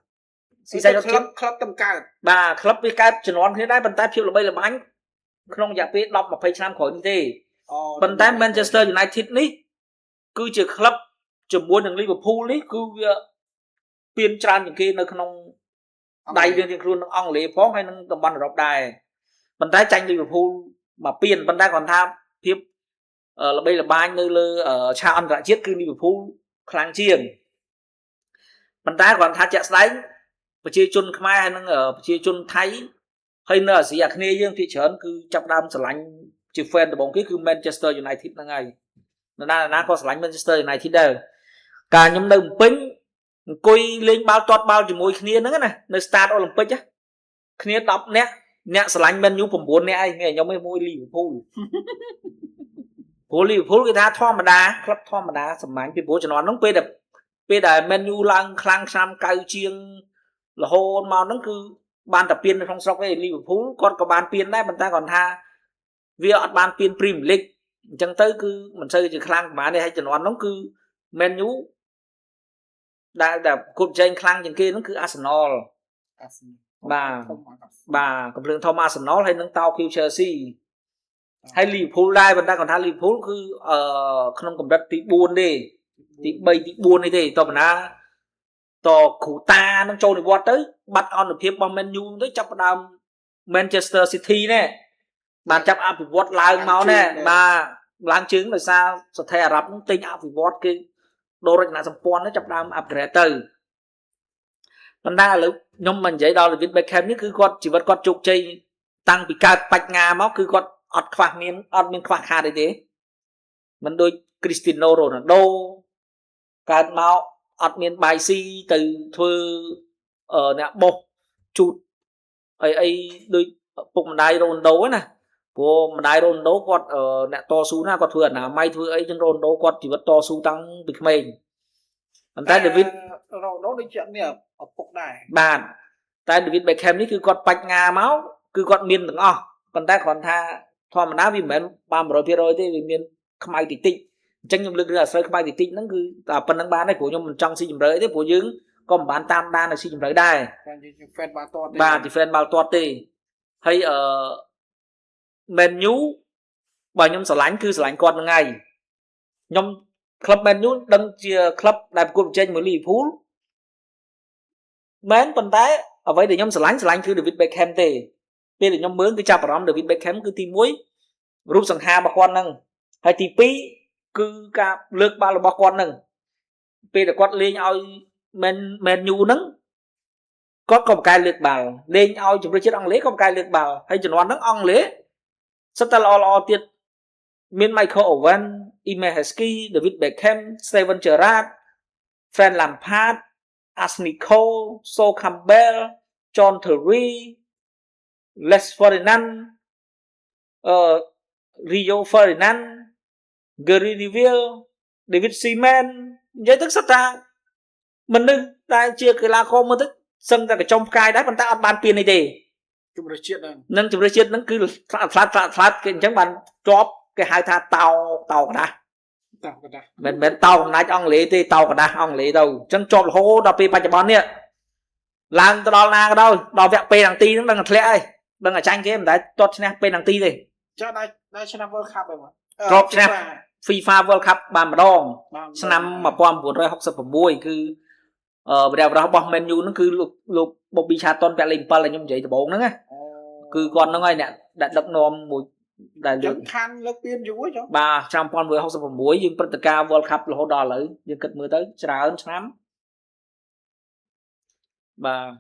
ស៊ីសាច់ហត់ឈាម ក្លឹបតំកើត បាទក្លឹបវាកើតជំនាន់គ្នាដែរប៉ុន្តែភាពល្បីល្បាញក្នុងរយៈពេល10 20ឆ្នាំក្រោយនេះទេប៉ុន្តែ Manchester United នេះគឺជាក្លឹបជាមួយនឹង Liverpool នេះគឺវាពៀនច្រើនជាងគេនៅក្នុងដៃរៀងៗខ្លួននឹងអង់គ្លេសផងហើយនឹងតំបន់អឺរ៉ុបដែរប៉ុន្តែចាញ់ Liverpool មកពៀនប៉ុន្តែគាត់ថាភាពល្បីល្បាញនៅលើឆាកអន្តរជាតិគឺ Liverpool ខ្លាំងជាងប៉ុន្តែគាត់ថាជាក់ស្ដែងប្រជាជនខ្មែរហើយនឹងប្រជាជនថៃហើយនៅអាស៊ីអាគ្នេយ៍យើងភាគច្រើនគឺចាប់ដើមស្រឡាញ់ជា fan ដំបូងគេគឺ Manchester United ហ្នឹងហើយនរណាណាក៏ស្រឡាញ់ Manchester United ដែរកាលខ្ញុំនៅភ្នំពេញអង្គុយលេងបាល់ទាត់បាល់ជាមួយគ្នាហ្នឹងណានៅ Stade Olympic គ្នា10នាក់អ្នកស្រឡាញ់ Man U 9នាក់ឯងមានខ្ញុំឯងមួយ Liverpool ព្រោះ Liverpool គេថាធម្មតាក្លឹបធម្មតាសាមញ្ញពីព្រោះជំនាន់ហ្នឹងពេលដែល Man U ឡើងខ្លាំងឆ្នាំ9ជាង រហូតមកហ្នឹងគឺបានតែពាននៅក្នុងស្រុកទេ Liverpool គាត់ក៏បានពានដែរប៉ុន្តែគាត់ថាវាអត់បានពាន Premier League អញ្ចឹងទៅគឺមិនសូវជាខ្លាំងប្រហែលទេហើយជំនាន់ហ្នឹងគឺ Man U ដែលគប់ជែងខ្លាំងជាងគេហ្នឹងគឺ Arsenal អាសន បាទ ធំអត់ បាទកំភ្លើងធំ Arsenal ហើយនឹងតោខៀវ Chelsea ហើយ Liverpool ដែរប៉ុន្តែគាត់ថា Liverpool គឺក្នុងកម្រិតទី4ទេទី3ទី4នេះទេតបណាតគ្រូតានឹងចូលនិវត្តន៍ទៅបាត់អនុភាពរបស់ Man U ទៅចាប់ផ្ដើម Manchester City ណែបានចាប់អភិវឌ្ឍឡើងមកណែបាទឡើងជើងដោយសារស្ថិរអារ៉ាប់នឹងទិញអភិវឌ្ឍគេដូររចនាសម្ព័ន្ធទៅចាប់ផ្ដើម upgrade ទៅប៉ុន្តែឥឡូវខ្ញុំមិននិយាយដល់ David Beckham នេះគឺគាត់ជីវិតគាត់ជោគជ័យតាំងពីកើតបញ្ញាមកគឺគាត់អត់ខ្វះមានអត់មានខ្វះខាតអីទេមិនដូច Cristiano Ronaldo កើតមកអត់មានបាយស៊ីទៅធ្វើអ្នកបោះជូតអីអីដូចពុកម្ដាយ Ronaldo ហ្នឹងណាព្រោះម្ដាយ Ronaldo គាត់អ្នកតស៊ូណាគាត់ធ្វើអនាម័យធ្វើអីចឹង Ronaldo គាត់ជីវិតតស៊ូតាំងពីក្មេងប៉ុន្តែ David រ៉ូណូដូចជាអត់មានឪពុកដែរ បាទតែ David Beckham នេះគឺគាត់បញ្ញាមកគឺគាត់មានទាំងអស់ប៉ុន្តែគ្រាន់ថាធម្មតាវាមិនមែនបាន100%ទេវាមានខ្មៅតិចតិចអញ្ចឹងខ្ញុំលើករឿងអាស្រូវខ្មៅតិចតិចហ្នឹងគឺតែប៉ុណ្្នឹងបានទេព្រោះខ្ញុំមិនចង់ស៊ីជម្រៅអីទេព្រោះយើងក៏មិនបានតាមដានឲ្យស៊ីជម្រៅដែរ គាត់ជា fan បាល់ទាត់ទេ បាទជា fan បាល់ទាត់ទេហើយMan U បើខ្ញុំស្រឡាញ់គឺស្រឡាញ់គាត់ហ្នឹងហើយខ្ញុំក្លឹប Man U ដឹងជាក្លឹបដែលប្រកួតប្រជែងមួយ Liverpool មែនប៉ុន្តែអ្វីដែលខ្ញុំស្រឡាញ់ស្រឡាញ់គឺ David Beckham ទេពេលដែលខ្ញុំមើលគឺចាប់អារម្មណ៍ David Beckham គឺទី1រូបសង្ហារបស់គាត់ហ្នឹងហើយទី2គឺការលើកបាល់របស់គាត់ហ្នឹងពេលដែលគាត់លេងឲ្យ Man U ហ្នឹងគាត់ក៏បកកែលើកបាល់លេងឲ្យជម្រើសជាតិអង់គ្លេសក៏បកកែលើកបាល់ហើយជំនាន់ហ្នឹងអង់គ្លេសសិតតែល្អល្អទៀតមាន Michael Owen, Emile Heskey, David Beckham, Steven Gerrard, Frank Lampard, Ashley Cole, Sol Campbell, John Terry, Les Ferdinand Rio Ferdinand, Gary Neville, David Seaman និយាយទៅសិតថាមនុស្សដែលជាកីឡាករមើលទៅសឹងតែកញ្ចុំផ្កាយដែរប៉ុន្តែអត់បានពាននេះទេ ជម្រើសជាតិហ្នឹង នឹងជម្រើសជាតិហ្នឹងគឺផ្លាត់ផ្លាត់ផ្លាត់ផ្លាត់គេអញ្ចឹងបានជាប់គេហៅថាតោតោកដាស់ តោះកដាស់ មិនមែនតោកំណាច់អង់គ្លេសទេតោកដាស់អង់គ្លេសទៅអញ្ចឹងជាប់រហូតដល់ពេលបច្ចុប្បន្ននេះឡើងទៅដល់ណាក៏ដោយដល់វគ្គពេលទាំងទីហ្នឹងដឹងតែធ្លាក់ហើយដឹងតែចាញ់គេមិនដែលទាត់ឈ្នះពេលទាំងទីទេ ចុះដែរដែរឆ្នាំ World Cup ហ្នឹង ធ្លាប់ឈ្នះ FIFA World Cup បានម្ដង បាន ឆ្នាំ1966គឺវរៈវរៈរបស់ Man U ហ្នឹងគឺលោកលោក Bobby Charlton ពាក់លេខ7ដែលខ្ញុំនិយាយដំបូងហ្នឹងណា អូ គឺគាត់ហ្នឹងហើយអ្នកដែលដឹកនាំមួយដែលលើក ចឹងខានលើកពានយូរហ៎ចុះ បាទឆ្នាំ1966យើងព្រឹត្តិការណ៍ World Cup រហូតដល់ឥឡូវយើងគិតមើលទៅច្រើនឆ្នាំបាទ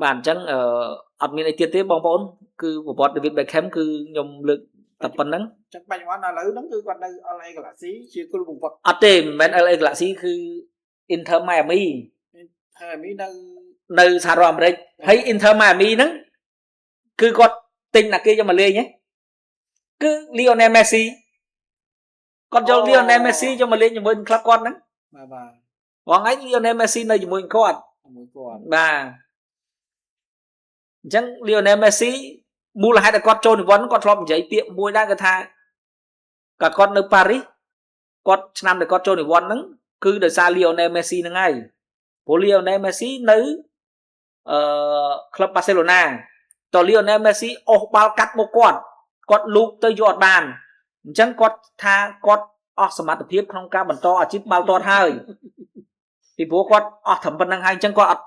បាទអញ្ចឹងអត់មានអីទៀតទេបងប្អូនគឺប្រវត្តិ David Beckham គឺខ្ញុំលើកតែប៉ុណ្្នឹង ចឹងបច្ចុប្បន្នឥឡូវហ្នឹងគឺគាត់នៅ LA Galaxy ជាគ្រូបង្វឹក អត់ទេមិនមែន LA Galaxy គឺ Inter Miami ហើយមីនៅ នៅសហរដ្ឋអាមេរិកហើយ Inter Miami ហ្នឹងគឺគាត់ទិញណាគេយកមកលេងហ៎គឺ Lionel Messi គាត់យក Lionel Messi យកមកលេងជាមួយនឹងក្លឹបគាត់ហ្នឹង បាទបាទ បងឯង Lionel Messi នៅជាមួយនឹងគាត់ មួយគាត់ បាទអញ្ចឹង Lionel Messi មូលហេតុដែលគាត់ចូលនិវត្តន៍គាត់ធ្លាប់និយាយពាក្យមួយដែរគឺថាកាលគាត់នៅប៉ារីសគាត់ឆ្នាំដែលគាត់ចូលនិវត្តន៍ហ្នឹងគឺដោយសារ Lionel Messi ហ្នឹងហើយព្រោះ Lionel Messi នៅអឺក្លឹបបាសេឡូណាតើ Lionel Messi អូសបាល់កាត់មកគាត់គាត់លូកទៅយកអត់បានអញ្ចឹងគាត់ថាគាត់អស់សមត្ថភាពក្នុងការបន្តអាជីពបាល់ទាត់ហើយពីព្រោះគាត់អស់ត្រឹមប៉ុណ្្នឹងហើយអញ្ចឹងគាត់អត់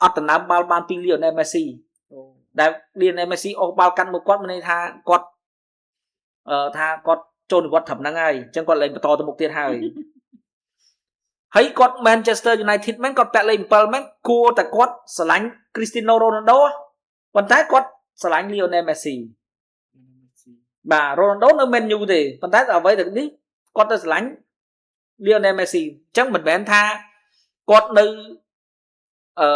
អត់ដណ្ដើមបាល់បានពី Lionel Messi អូ ដែល Lionel Messi អូសបាល់កាន់មកគាត់មានន័យថាគាត់ថាគាត់ចូលនិវត្តន៍ត្រឹមហ្នឹងហើយអញ្ចឹងគាត់លែងបន្តទៅមុខទៀតហើយហើយគាត់ Manchester United មែនគាត់ពាក់លេខ7មែនគួរតែគាត់ស្រឡាញ់ Cristiano Ronaldo ប៉ុន្តែគាត់ស្រឡាញ់ Lionel Messi បាទ Ronaldo នៅ Man U ទេប៉ុន្តែអ្វីដែលនេះគាត់ទៅស្រឡាញ់ Lionel Messi អញ្ចឹងមិនមែនថាគាត់នៅអឺ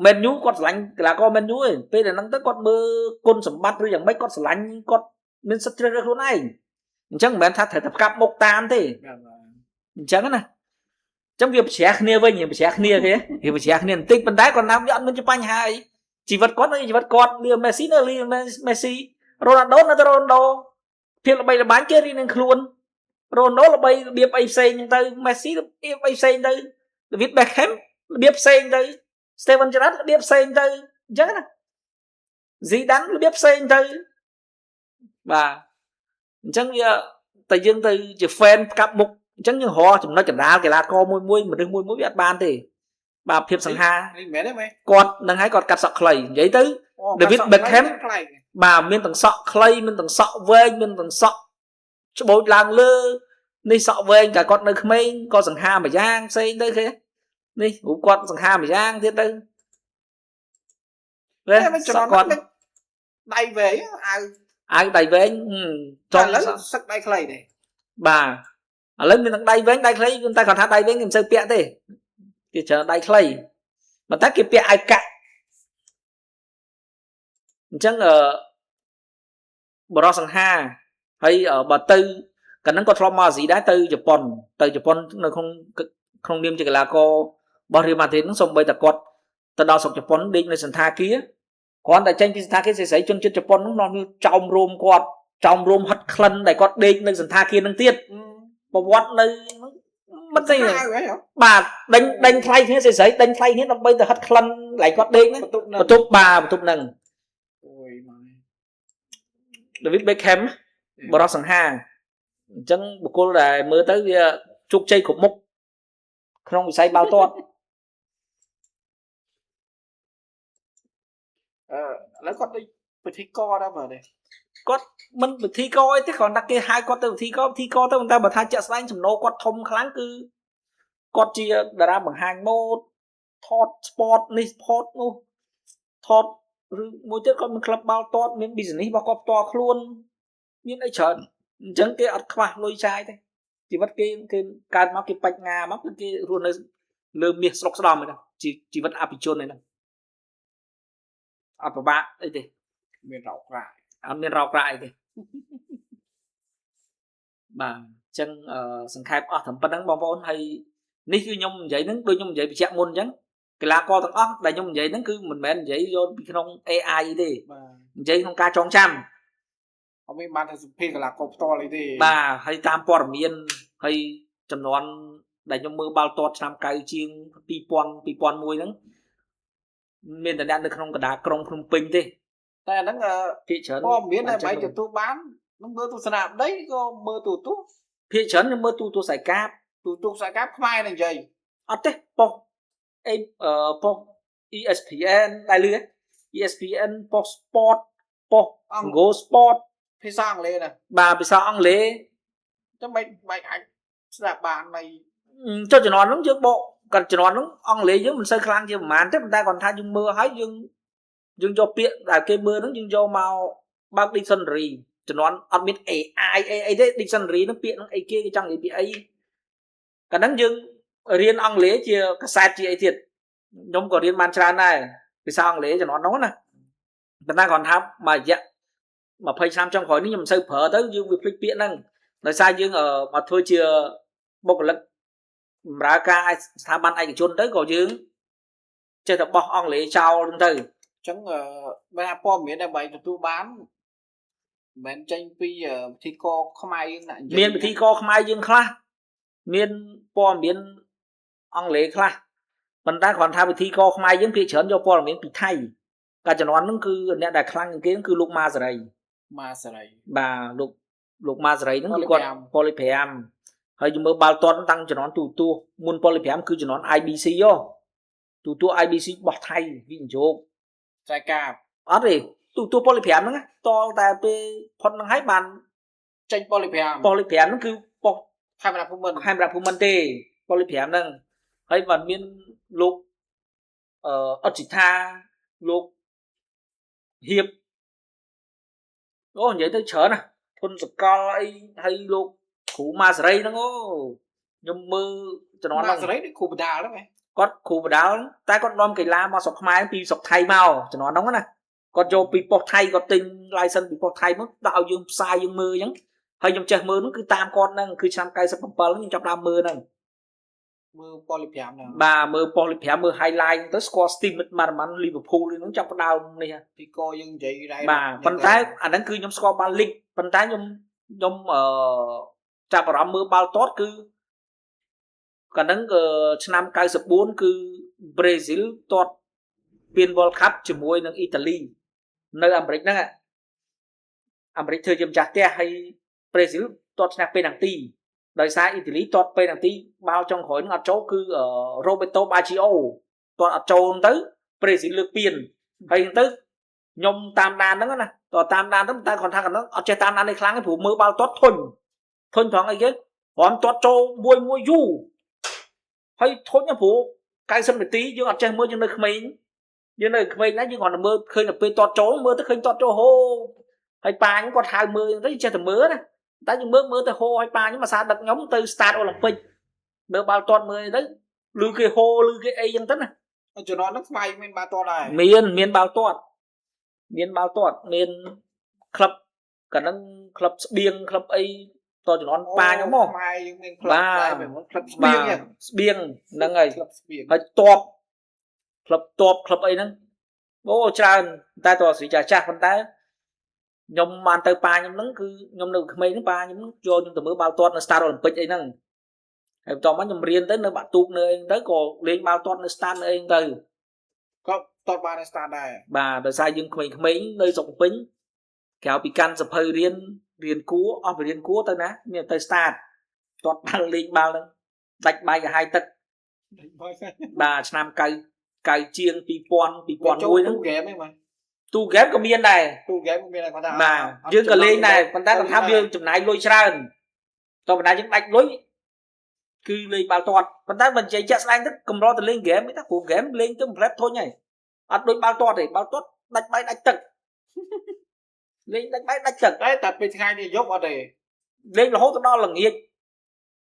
Man U គាត់ស្រឡាញ់កីឡាករ Man U ទេពេលដែលហ្នឹងទៅគាត់មើលគុណសម្បត្តិឬយ៉ាងម៉េចគាត់ស្រឡាញ់គាត់មានសិទ្ធិជ្រើសរើសខ្លួនឯងអញ្ចឹងមិនមែនថាត្រូវតែផ្កាប់មុខតាមទេ បាទបាទ អញ្ចឹងណា ចឹងវាប្រជ្រះគ្នាវិញវាប្រជ្រះគ្នាគេវាប្រជ្រះគ្នាបន្តិចប៉ុន្តែគាត់ណាវាអត់មានជាបញ្ហាអីជីវិតគាត់នៅជីវិតគាត់លៀមេស៊ីនៅលៀមេស៊ីរ៉ូណាល់ដូនៅតែរ៉ូណាល់ដូភាពល្បីល្បាញគេរៀងនឹងខ្លួនរ៉ូណាល់ដូល្បីរបៀបអីផ្សេងហ្នឹងទៅមេស៊ីរបៀបអីផ្សេងទៅដេវីតបេកហេមរបៀបផ្សេងទៅ Steven Gerrard របៀបផ្សេងទៅអញ្ចឹងណាស៊ីដានរបៀបផ្សេងទៅបាទអញ្ចឹងវាតែយើងទៅជា fan ផ្កាប់មុខអញ្ចឹងយើងរកចំណុចកណ្ដាលកីឡាករមួយមួយមនុស្សមួយមួយវាអត់បានទេបាទភាពសង្ហា នេះមែនទេមែន គាត់នឹងឲ្យគាត់កាត់សក់ខ្លីនិយាយទៅ David Beckham ប្លែក បាទមានទាំងសក់ខ្លីមានទាំងសក់វែងមានទាំងសក់ច្បូចឡើងលើនេះសក់វែងតែគាត់នៅក្មេងក៏សង្ហាមួយយ៉ាងផ្សេងទៅគេនេះរូបគាត់សង្ហាមួយយ៉ាងទៀតទៅ តែមិន សក់គាត់ ចំណងដៃវែងអាវ អាវដៃវែងច តែ ង់ ឥឡូវសឹកដៃខ្លីទេ បាទឥឡូវមានទាំងដៃវែងដៃខ្លីតែគាត់ថាដៃវែងគេមិនសូវពាក់ទេគេច្រើនដៃខ្លីប៉ុន្តែគេពាក់អាវកាក់អញ្ចឹងអឺបរោះសង្ហាហើយបើទៅកាលហ្នឹងគាត់ធ្លាប់មកអាស៊ីដែរទៅជប៉ុនទៅជប៉ុននៅក្នុងក្នុងនាមជាកីឡាកររបស់រៀលម៉ាឌ្រីតហ្នឹងសូម្បីតែគាត់ទៅដល់ស្រុកជប៉ុនដេកនៅសន្តាគារគ្រាន់តែចេញពីសន្តាគារស្រីៗជនជាតិជប៉ុនហ្នឹងនាំគ្នាចោមរោមគាត់ចោមរោមហិតក្លិនដែលគាត់ដេកនៅសន្តាគារហ្នឹងទៀតប្រវត្តិនៅមិនស្អី អាវហី បាទដេញដេញថ្លៃគ្នាស្រីៗដេញថ្លៃគ្នាដើម្បីទៅហិតក្លិនកន្លែងគាត់ដេកហ្នឹង បន្ទប់ហ្នឹង បន្ទប់បាទបន្ទប់ហ្នឹង អូយម៉ែ David Beckham បរិសសង្ហាអញ្ចឹងបុគ្គលដែលមើលទៅវាជោគជ័យគ្រប់មុខក្នុងវិស័យបាល់ទាត់ អឺឥឡូវគាត់ដូចពិធីករដែរមើលនេះ គាត់មិនពិធីករអីទេគ្រាន់តែគេហៅគាត់ទៅពិធីករពិធីករទៅប៉ុន្តែបើថាជាក់ស្ដែងចំណូលគាត់ធំខ្លាំងគឺគាត់ជាតារាបង្ហាញម៉ូដថត sport នេះ sport នោះថតឬមួយទៀតគាត់មានក្លឹបបាល់ទាត់មាន business របស់គាត់ផ្ទាល់ខ្លួនមានអីច្រើនអញ្ចឹងគេអត់ខ្វះលុយចាយទេជីវិតគេគេកើតមកគេបញ្ញាមកគឺគេរស់នៅលើមាសស្រុកស្ដំហ្នឹងជីវិតអភិជនហ្នឹងអត់ពិបាកអីទេ មានរោគរ៉ា អត់មានរោគរ៉ាអីទេបាទអញ្ចឹងសង្ខេបអស់ត្រឹមប៉ុណ្្នឹងបងប្អូនហើយនេះគឺខ្ញុំនិយាយហ្នឹងដូចខ្ញុំនិយាយបញ្ជាក់មុនអញ្ចឹងកីឡាករទាំងអស់ដែលខ្ញុំនិយាយហ្នឹងគឺមិនមែននិយាយយកពីក្នុង AI ទេ បាទ និយាយក្នុងការចងចាំ អត់មានបានទៅសម្ភាសកីឡាករផ្ទាល់អីទេ បាទហើយតាមព័ត៌មានហើយចំនួនដែលខ្ញុំមើលបាល់ទាត់ឆ្នាំ90ជាង2000 2001ហ្នឹងមានតែអ្នកនៅក្នុងកណ្ដាលក្រុងភ្នំពេញទេ តែអាហ្នឹង ភាគច្រើន ព័ត៌មានដែលបែរទទួលបាននឹងមើលទស្សនាប្តីក៏មើលទូទស្សន៍ ភាគច្រើនខ្ញុំមើលទូទស្សន៍សាយកាប ទូទស្សន៍ខ្សែកាបខ្មែរនឹងនិយាយ អត់ទេប៉ុស្តិ៍អីប៉ុស្តិ៍ ESPN ដែលលឺ ESPN ប៉ុស្តិ៍ Sport ប៉ុស្តិ៍ អង្គ Go Sport ភាសាអង់គ្លេសណា បាទភាសាអង់គ្លេស ចាំមិនបែកអាចស្ដាប់បាននៃ ចុះជំនាន់ហ្នឹងយើងបកគាត់ជំនាន់ហ្នឹងអង់គ្លេសយើងមិនសូវខ្លាំងជាប្រហែលទេប៉ុន្តែគាត់ថាយើងមើលហើយយើងយើងយកពាក្យដែលគេមើលហ្នឹងយើងយកមកបើក dictionary ជំនាន់អត់មាន AI អីអីទេ dictionary ហ្នឹងពាក្យហ្នឹងអីគេគេចង់និយាយពីអីកាលហ្នឹងយើងរៀនអង់គ្លេសជាកាសែតជាអីទៀតខ្ញុំក៏រៀនបានច្រើនដែរភាសាអង់គ្លេសជំនាន់ហ្នឹងណាប៉ុន្តែគាត់ថាមួយរយៈ20ឆ្នាំចុងក្រោយនេះខ្ញុំមិនសូវប្រើទៅយើងវាភ្លេចពាក្យហ្នឹងដោយសារយើងមកធ្វើជាបុគ្គលិកបម្រើការស្ថាប័នឯកជនទៅក៏យើងចេះតែបោះអង់គ្លេសចោលហ្នឹងទៅ អញ្ចឹងបើថាព័ត៌មានដែលបែកទទួលបានមិនមែនចេញពីពិធីករខ្មែរយើងណា មានពិធីករខ្មែរយើងខ្លះមានព័ត៌មានអង់គ្លេសខ្លះប៉ុន្តែគ្រាន់ថាពិធីករខ្មែរយើងភាគច្រើនយកព័ត៌មានពីថៃកាលជំនាន់ហ្នឹងគឺអ្នកដែលខ្លាំងជាងគេគឺលោកម៉ាសេរី ម៉ាសេរី បាទលោកលោកម៉ាសេរីហ្នឹងគឺគាត់ប៉ុលី5ហើយយើងមើលបាល់ទាត់តាំងជំនាន់ទូទស្សន៍មុនប៉ុលី5គឺជំនាន់ IBC ហ៎ទូទស្សន៍ IBC របស់ថៃវិនិយោគ ខ្សែកាប អត់ទេទូទស្សន៍ប៉ុលី5ហ្នឹងតលតែពេលផុតហ្នឹងហើយបាន ចេញប៉ុលី5 ប៉ុលី5ហ្នឹងគឺប៉ុស្ ខេមរៈភូមិន្ទ ខេមរៈភូមិន្ទទេប៉ុលី5ហ្នឹងហើយបានមានលោកអឺអត់សិដ្ឋាលោកហៀបអូនិយាយទៅច្រើនណាធុនសកលអីហើយលោកគ្រូម៉ាសេរីហ្នឹងអូខ្ញុំមើលជំនាន់ ម៉ាសេរីនេះគ្រូបដាលហ្នឹងឯង គាត់គ្រូបដាលតែគាត់នាំកីឡាមកស្រុកខ្មែរពីស្រុកថៃមកជំនាន់ហ្នឹងណាគាត់យកពីប៉ុស្តិ៍ថៃគាត់ទិញ license ពីប៉ុស្តិ៍ថៃមកដាក់ឲ្យយើងផ្សាយយើងមើលអញ្ចឹងហើយខ្ញុំចេះមើលហ្នឹងគឺតាមគាត់ហ្នឹងគឺឆ្នាំ97ខ្ញុំចាប់ដើមមើលហ្នឹង មើលប៉ុស្តិ៍លេខ5ហ្នឹង បាទមើលប៉ុស្តិ៍លេខ5មើល highlight ហ្នឹងទៅស្គាល់ Steve McManaman Liverpool ហ្នឹងចាប់ផ្ដើមនេះហ่ะ ពីកយើងនិយាយដែរ បាទប៉ុន្តែអាហ្នឹងគឺខ្ញុំស្គាល់បាល់លីកប៉ុន្តែខ្ញុំចាប់អារម្មណ៍មើលបាល់ទាត់គឺកាលហ្នឹងក៏ឆ្នាំ94គឺប្រេស៊ីលទាត់ពាន World Cup ជាមួយនឹងអ៊ីតាលីនៅអាមេរិកហ្នឹងអាមេរិកធ្វើជាម្ចាស់ផ្ទះហើយប្រេស៊ីលទាត់ឈ្នះពេណាល់ទីដោយសារអ៊ីតាលីទាត់ពេណាល់ទីបាល់ចុងក្រោយហ្នឹងអត់ចូលគឺរ៉ូបេតូបាជីអូទាត់អត់ចូលទៅប្រេស៊ីលលើកពានហើយទៅខ្ញុំតាមដានហ្នឹងណាតតាមដានទៅតែគាត់ថាកណ្ដឹងអត់ចេះតាមដាននេះខ្លាំងទេព្រោះមើលបាល់ទាត់ធុញធុញត្រង់អីគេព្រមទាត់ចូលមួយមួយយូរហើយធុញព្រោះ90នាទីយើងអត់ចេះមើលយើងនៅក្មេងយើងនៅក្មេងណាយើងគ្រាន់តែមើលឃើញតែពេលទាត់ចូលមើលទៅឃើញទាត់ចូលហូហើយប៉ាខ្ញុំគាត់ហៅមើលទៅចេះតែមើលណាតែយើងមើលមើលទៅហូហើយប៉ាខ្ញុំអាសាដឹកខ្ញុំទៅ start អូឡ িম্প ិកមើលបាល់ទាត់មើលទៅឮគេហូឮគេអីចឹងទៅណា ជំនាន់ហ្នឹងស្មៃមានបាល់ទាត់ដែរ មានមានបាល់ទាត់មានបាល់ទាត់មានក្លឹបកាលហ្នឹងក្លឹបស្បៀងក្លឹបអីតជំនាន់ប៉ាខ្ញុំមក ខ្មែរយើងមានក្លឹបដែរពេលមុនក្លឹបស្បៀង ស្បៀងហ្នឹងហើយ ក្លឹបស្បៀង ហើយតបក្លឹបតបក្លឹបអីហ្នឹងអូច្រើនតែតស្រីចាស់ចាស់ប៉ុន្តែខ្ញុំបានទៅប៉ាខ្ញុំហ្នឹងគឺខ្ញុំនៅក្មេងហ្នឹងប៉ាខ្ញុំយកខ្ញុំទៅមើលបាល់ទាត់នៅ Stade Olympic អីហ្នឹងហើយបន្ទាប់មកខ្ញុំរៀនទៅនៅបាក់ទូកនៅអីទៅក៏លេងបាល់ទាត់នៅ Stade នៅអីទៅ ក៏តតបាននៅ Stade ដែរ បាទដោយសារយើងក្មេងៗនៅស្រុកពេញក្រៅពីកាន់សភៅរៀនរៀនគួរអស់ពីរៀនគួរទៅណាមានទៅ start ទាត់បាល់លេងបាល់ហ្នឹងដាច់បាយកាហាយទឹកបាទឆ្នាំ9 9ជាង2000 2001ហ្នឹង ទូហ្គេមហ្នឹងបាទ ទូហ្គេមក៏មានដែរ ទូហ្គេមក៏មានដែរគាត់ថា បាទយើងក៏លេងដែរប៉ុន្តែគាត់ថាយើងចំណាយលុយច្រើនតោះបណ្ដាយើងដាច់លុយគឺលេងបាល់ទាត់ប៉ុន្តែមិននិយាយជាក់ស្ដែងទៅកម្រទៅលេងហ្គេមទេព្រោះហ្គេមលេងទៅមិនផ្លែតធុញហើយអត់ដូចបាល់ទាត់ទេបាល់ទាត់ដាច់បាយដាច់ទឹកលេងដាច់បាយដាច់ទឹក តែតែពេលថ្ងៃនេះយប់អត់ទេ លេងរហូតដល់ល្ងាច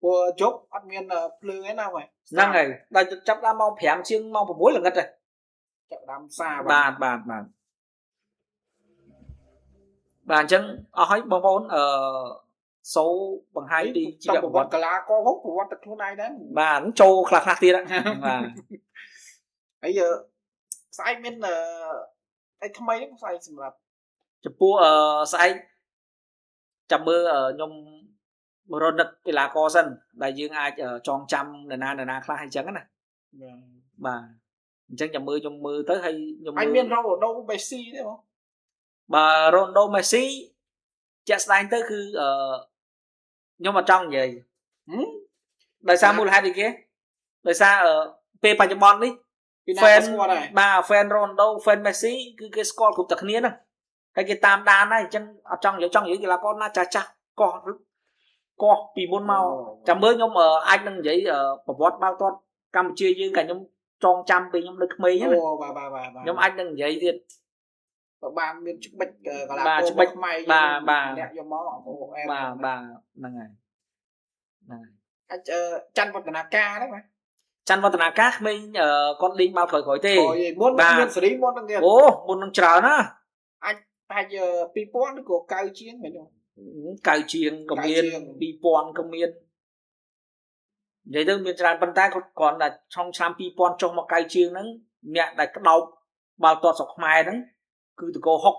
ព្រោះយប់អត់មានភ្លើងឯណាបាទ ហ្នឹងហើយដល់ចាប់ដល់ម៉ោង5ជាងម៉ោង6ល្ងិតហើយ ចាប់ដើមសា បាទបាទបាទបាទអញ្ចឹងអស់ហើយបងប្អូនអឺសូបង្ហាញពីជីវ ប្រ ប្រវត្តិ វត្តិកីឡាករផងប្រវត្តិតែខ្លួនឯងដែរ បាទចូលខ្លះខ្លះទៀតបាទ ហើយស្អែកមានអីថ្មីហ្នឹងស្អែកសម្រាប់ ចំពោះអឺស្អែកចាំមើលខ្ញុំរនឹកកីឡាករសិនដែលយើងអាចចងចាំនរណានរណាខ្លះអញ្ចឹងណាបាទអញ្ចឹងចាំមើលខ្ញុំមើលទៅហើយខ្ញុំ អញមានរ៉ូណូមេស៊ីទេបង បើរ៉ូណូមេស៊ីជាក់ស្ដែងទៅគឺអឺខ្ញុំអត់ចង់និយាយដោយសារមូលហេតុអីគេដោយសារពេលបច្ចុប្បន្ននេះ fan បាទ fan Ronaldo fan Messi គឺគេស្គាល់គ្រប់តែគ្នាហ្នឹងហើយគេតាមដានហើយអញ្ចឹងអត់ចង់និយាយចង់និយាយកីឡាករណាចាស់ចាស់កោះកោះពីមុនមកចាំមើលខ្ញុំអាចនឹងនិយាយប្រវត្តិបាល់ទាត់កម្ពុជាយើងកាខ្ញុំចងចាំពេលខ្ញុំនៅក្មេងណា អូបាទបាទបាទ ខ្ញុំអាចនឹងនិយាយទៀត បើបានមានច្បិចកីឡាករ ច្បិច ខ្មែរ បាទបាទ អ្នកយកមកអូអែ បាទបាទហ្នឹងហើយហ្នឹងហើយ អាចច័ន្ទវឌ្ឍនាការហ្នឹងបាទ ច័ន្ទវឌ្ឍនាការក្មេងគាត់លេងបាល់ក្រោយៗទេ មុនមានសេរីមុនហ្នឹងទៀត អូមុននឹងច្រើនណា អាចប្រហែលជា2000ឬក៏9ជាងមែនទេ 9ជាងក៏មាន2000ក៏មាននិយាយទៅមានច្រើនប៉ុន្តែគាត់គ្រាន់តែឆុងឆ្នាំ2000ចុះមក9ជាងហ្នឹងអ្នកដែលក្តោបបាល់ទាត់ស្រុកខ្មែរហ្នឹងគឺតកោហុក ត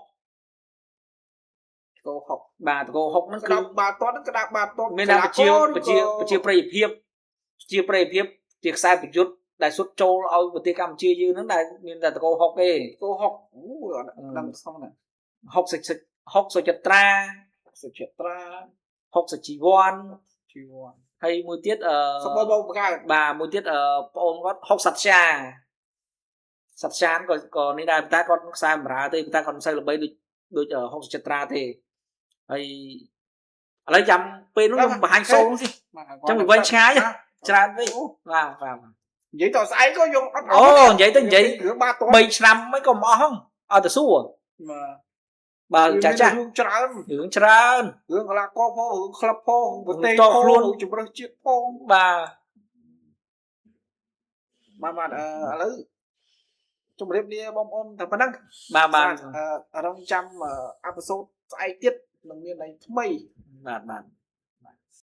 កោហុក បាទតកោហុកហ្នឹង គឺបាល់ទាត់ហ្នឹងក្តោបបាល់ទាត់ មានតែប្រជាប្រជាប្រជាប្រិយភាពជាប្រិយភាពជាខ្សែប្រយុទ្ធដែលសុទ្ធចូលឲ្យប្រទេសកម្ពុជាយើងហ្នឹងដែលមានតែតកោហុកទេ តកោហុកអូអត់ដឹងសោះណា ហុកសិសិហុកសុចិត្រា សុចិត្រា ហុកសុជីវ័ន ជីវ័ន ហើយមួយទៀតអឺ សបបងបង្កើត បាទមួយទៀតអឺប្អូនគាត់ហុកសត្យាសត្យាក៏ក៏នេះដែរតែគាត់ខ្សែបម្រើទេតែគាត់មិនសូវល្បីដូចដូចហុកសុចិត្រាទេហើយឥឡូវចាំពេលនោះខ្ញុំបង្ហាញសូលសិចឹងវាវិញឆ្ងាយច្រើនវិញបាទបាទ និយាយតស្អែកក៏យកអត់ អូនិយាយទៅនិយាយ រឿងបាល់ទាត់ 3ឆ្នាំមិនក៏មិនអស់ហ្នឹងឲ្យទៅសួរ បាទ បាទចាស់ចាស់ រឿងច្រើន រឿងច្រើន រឿងកីឡាករផងរឿងក្លឹបផងប្រទេស ផង ជម្រើសជាតិផង បាទ បាទបាទឥឡូវជម្រាបលាបងប្អូនតែប៉ុណ្ណឹង បាទបាទ រងចាំអេពីសូតស្អែកទៀតនឹងមានអីថ្មី បាទបាទ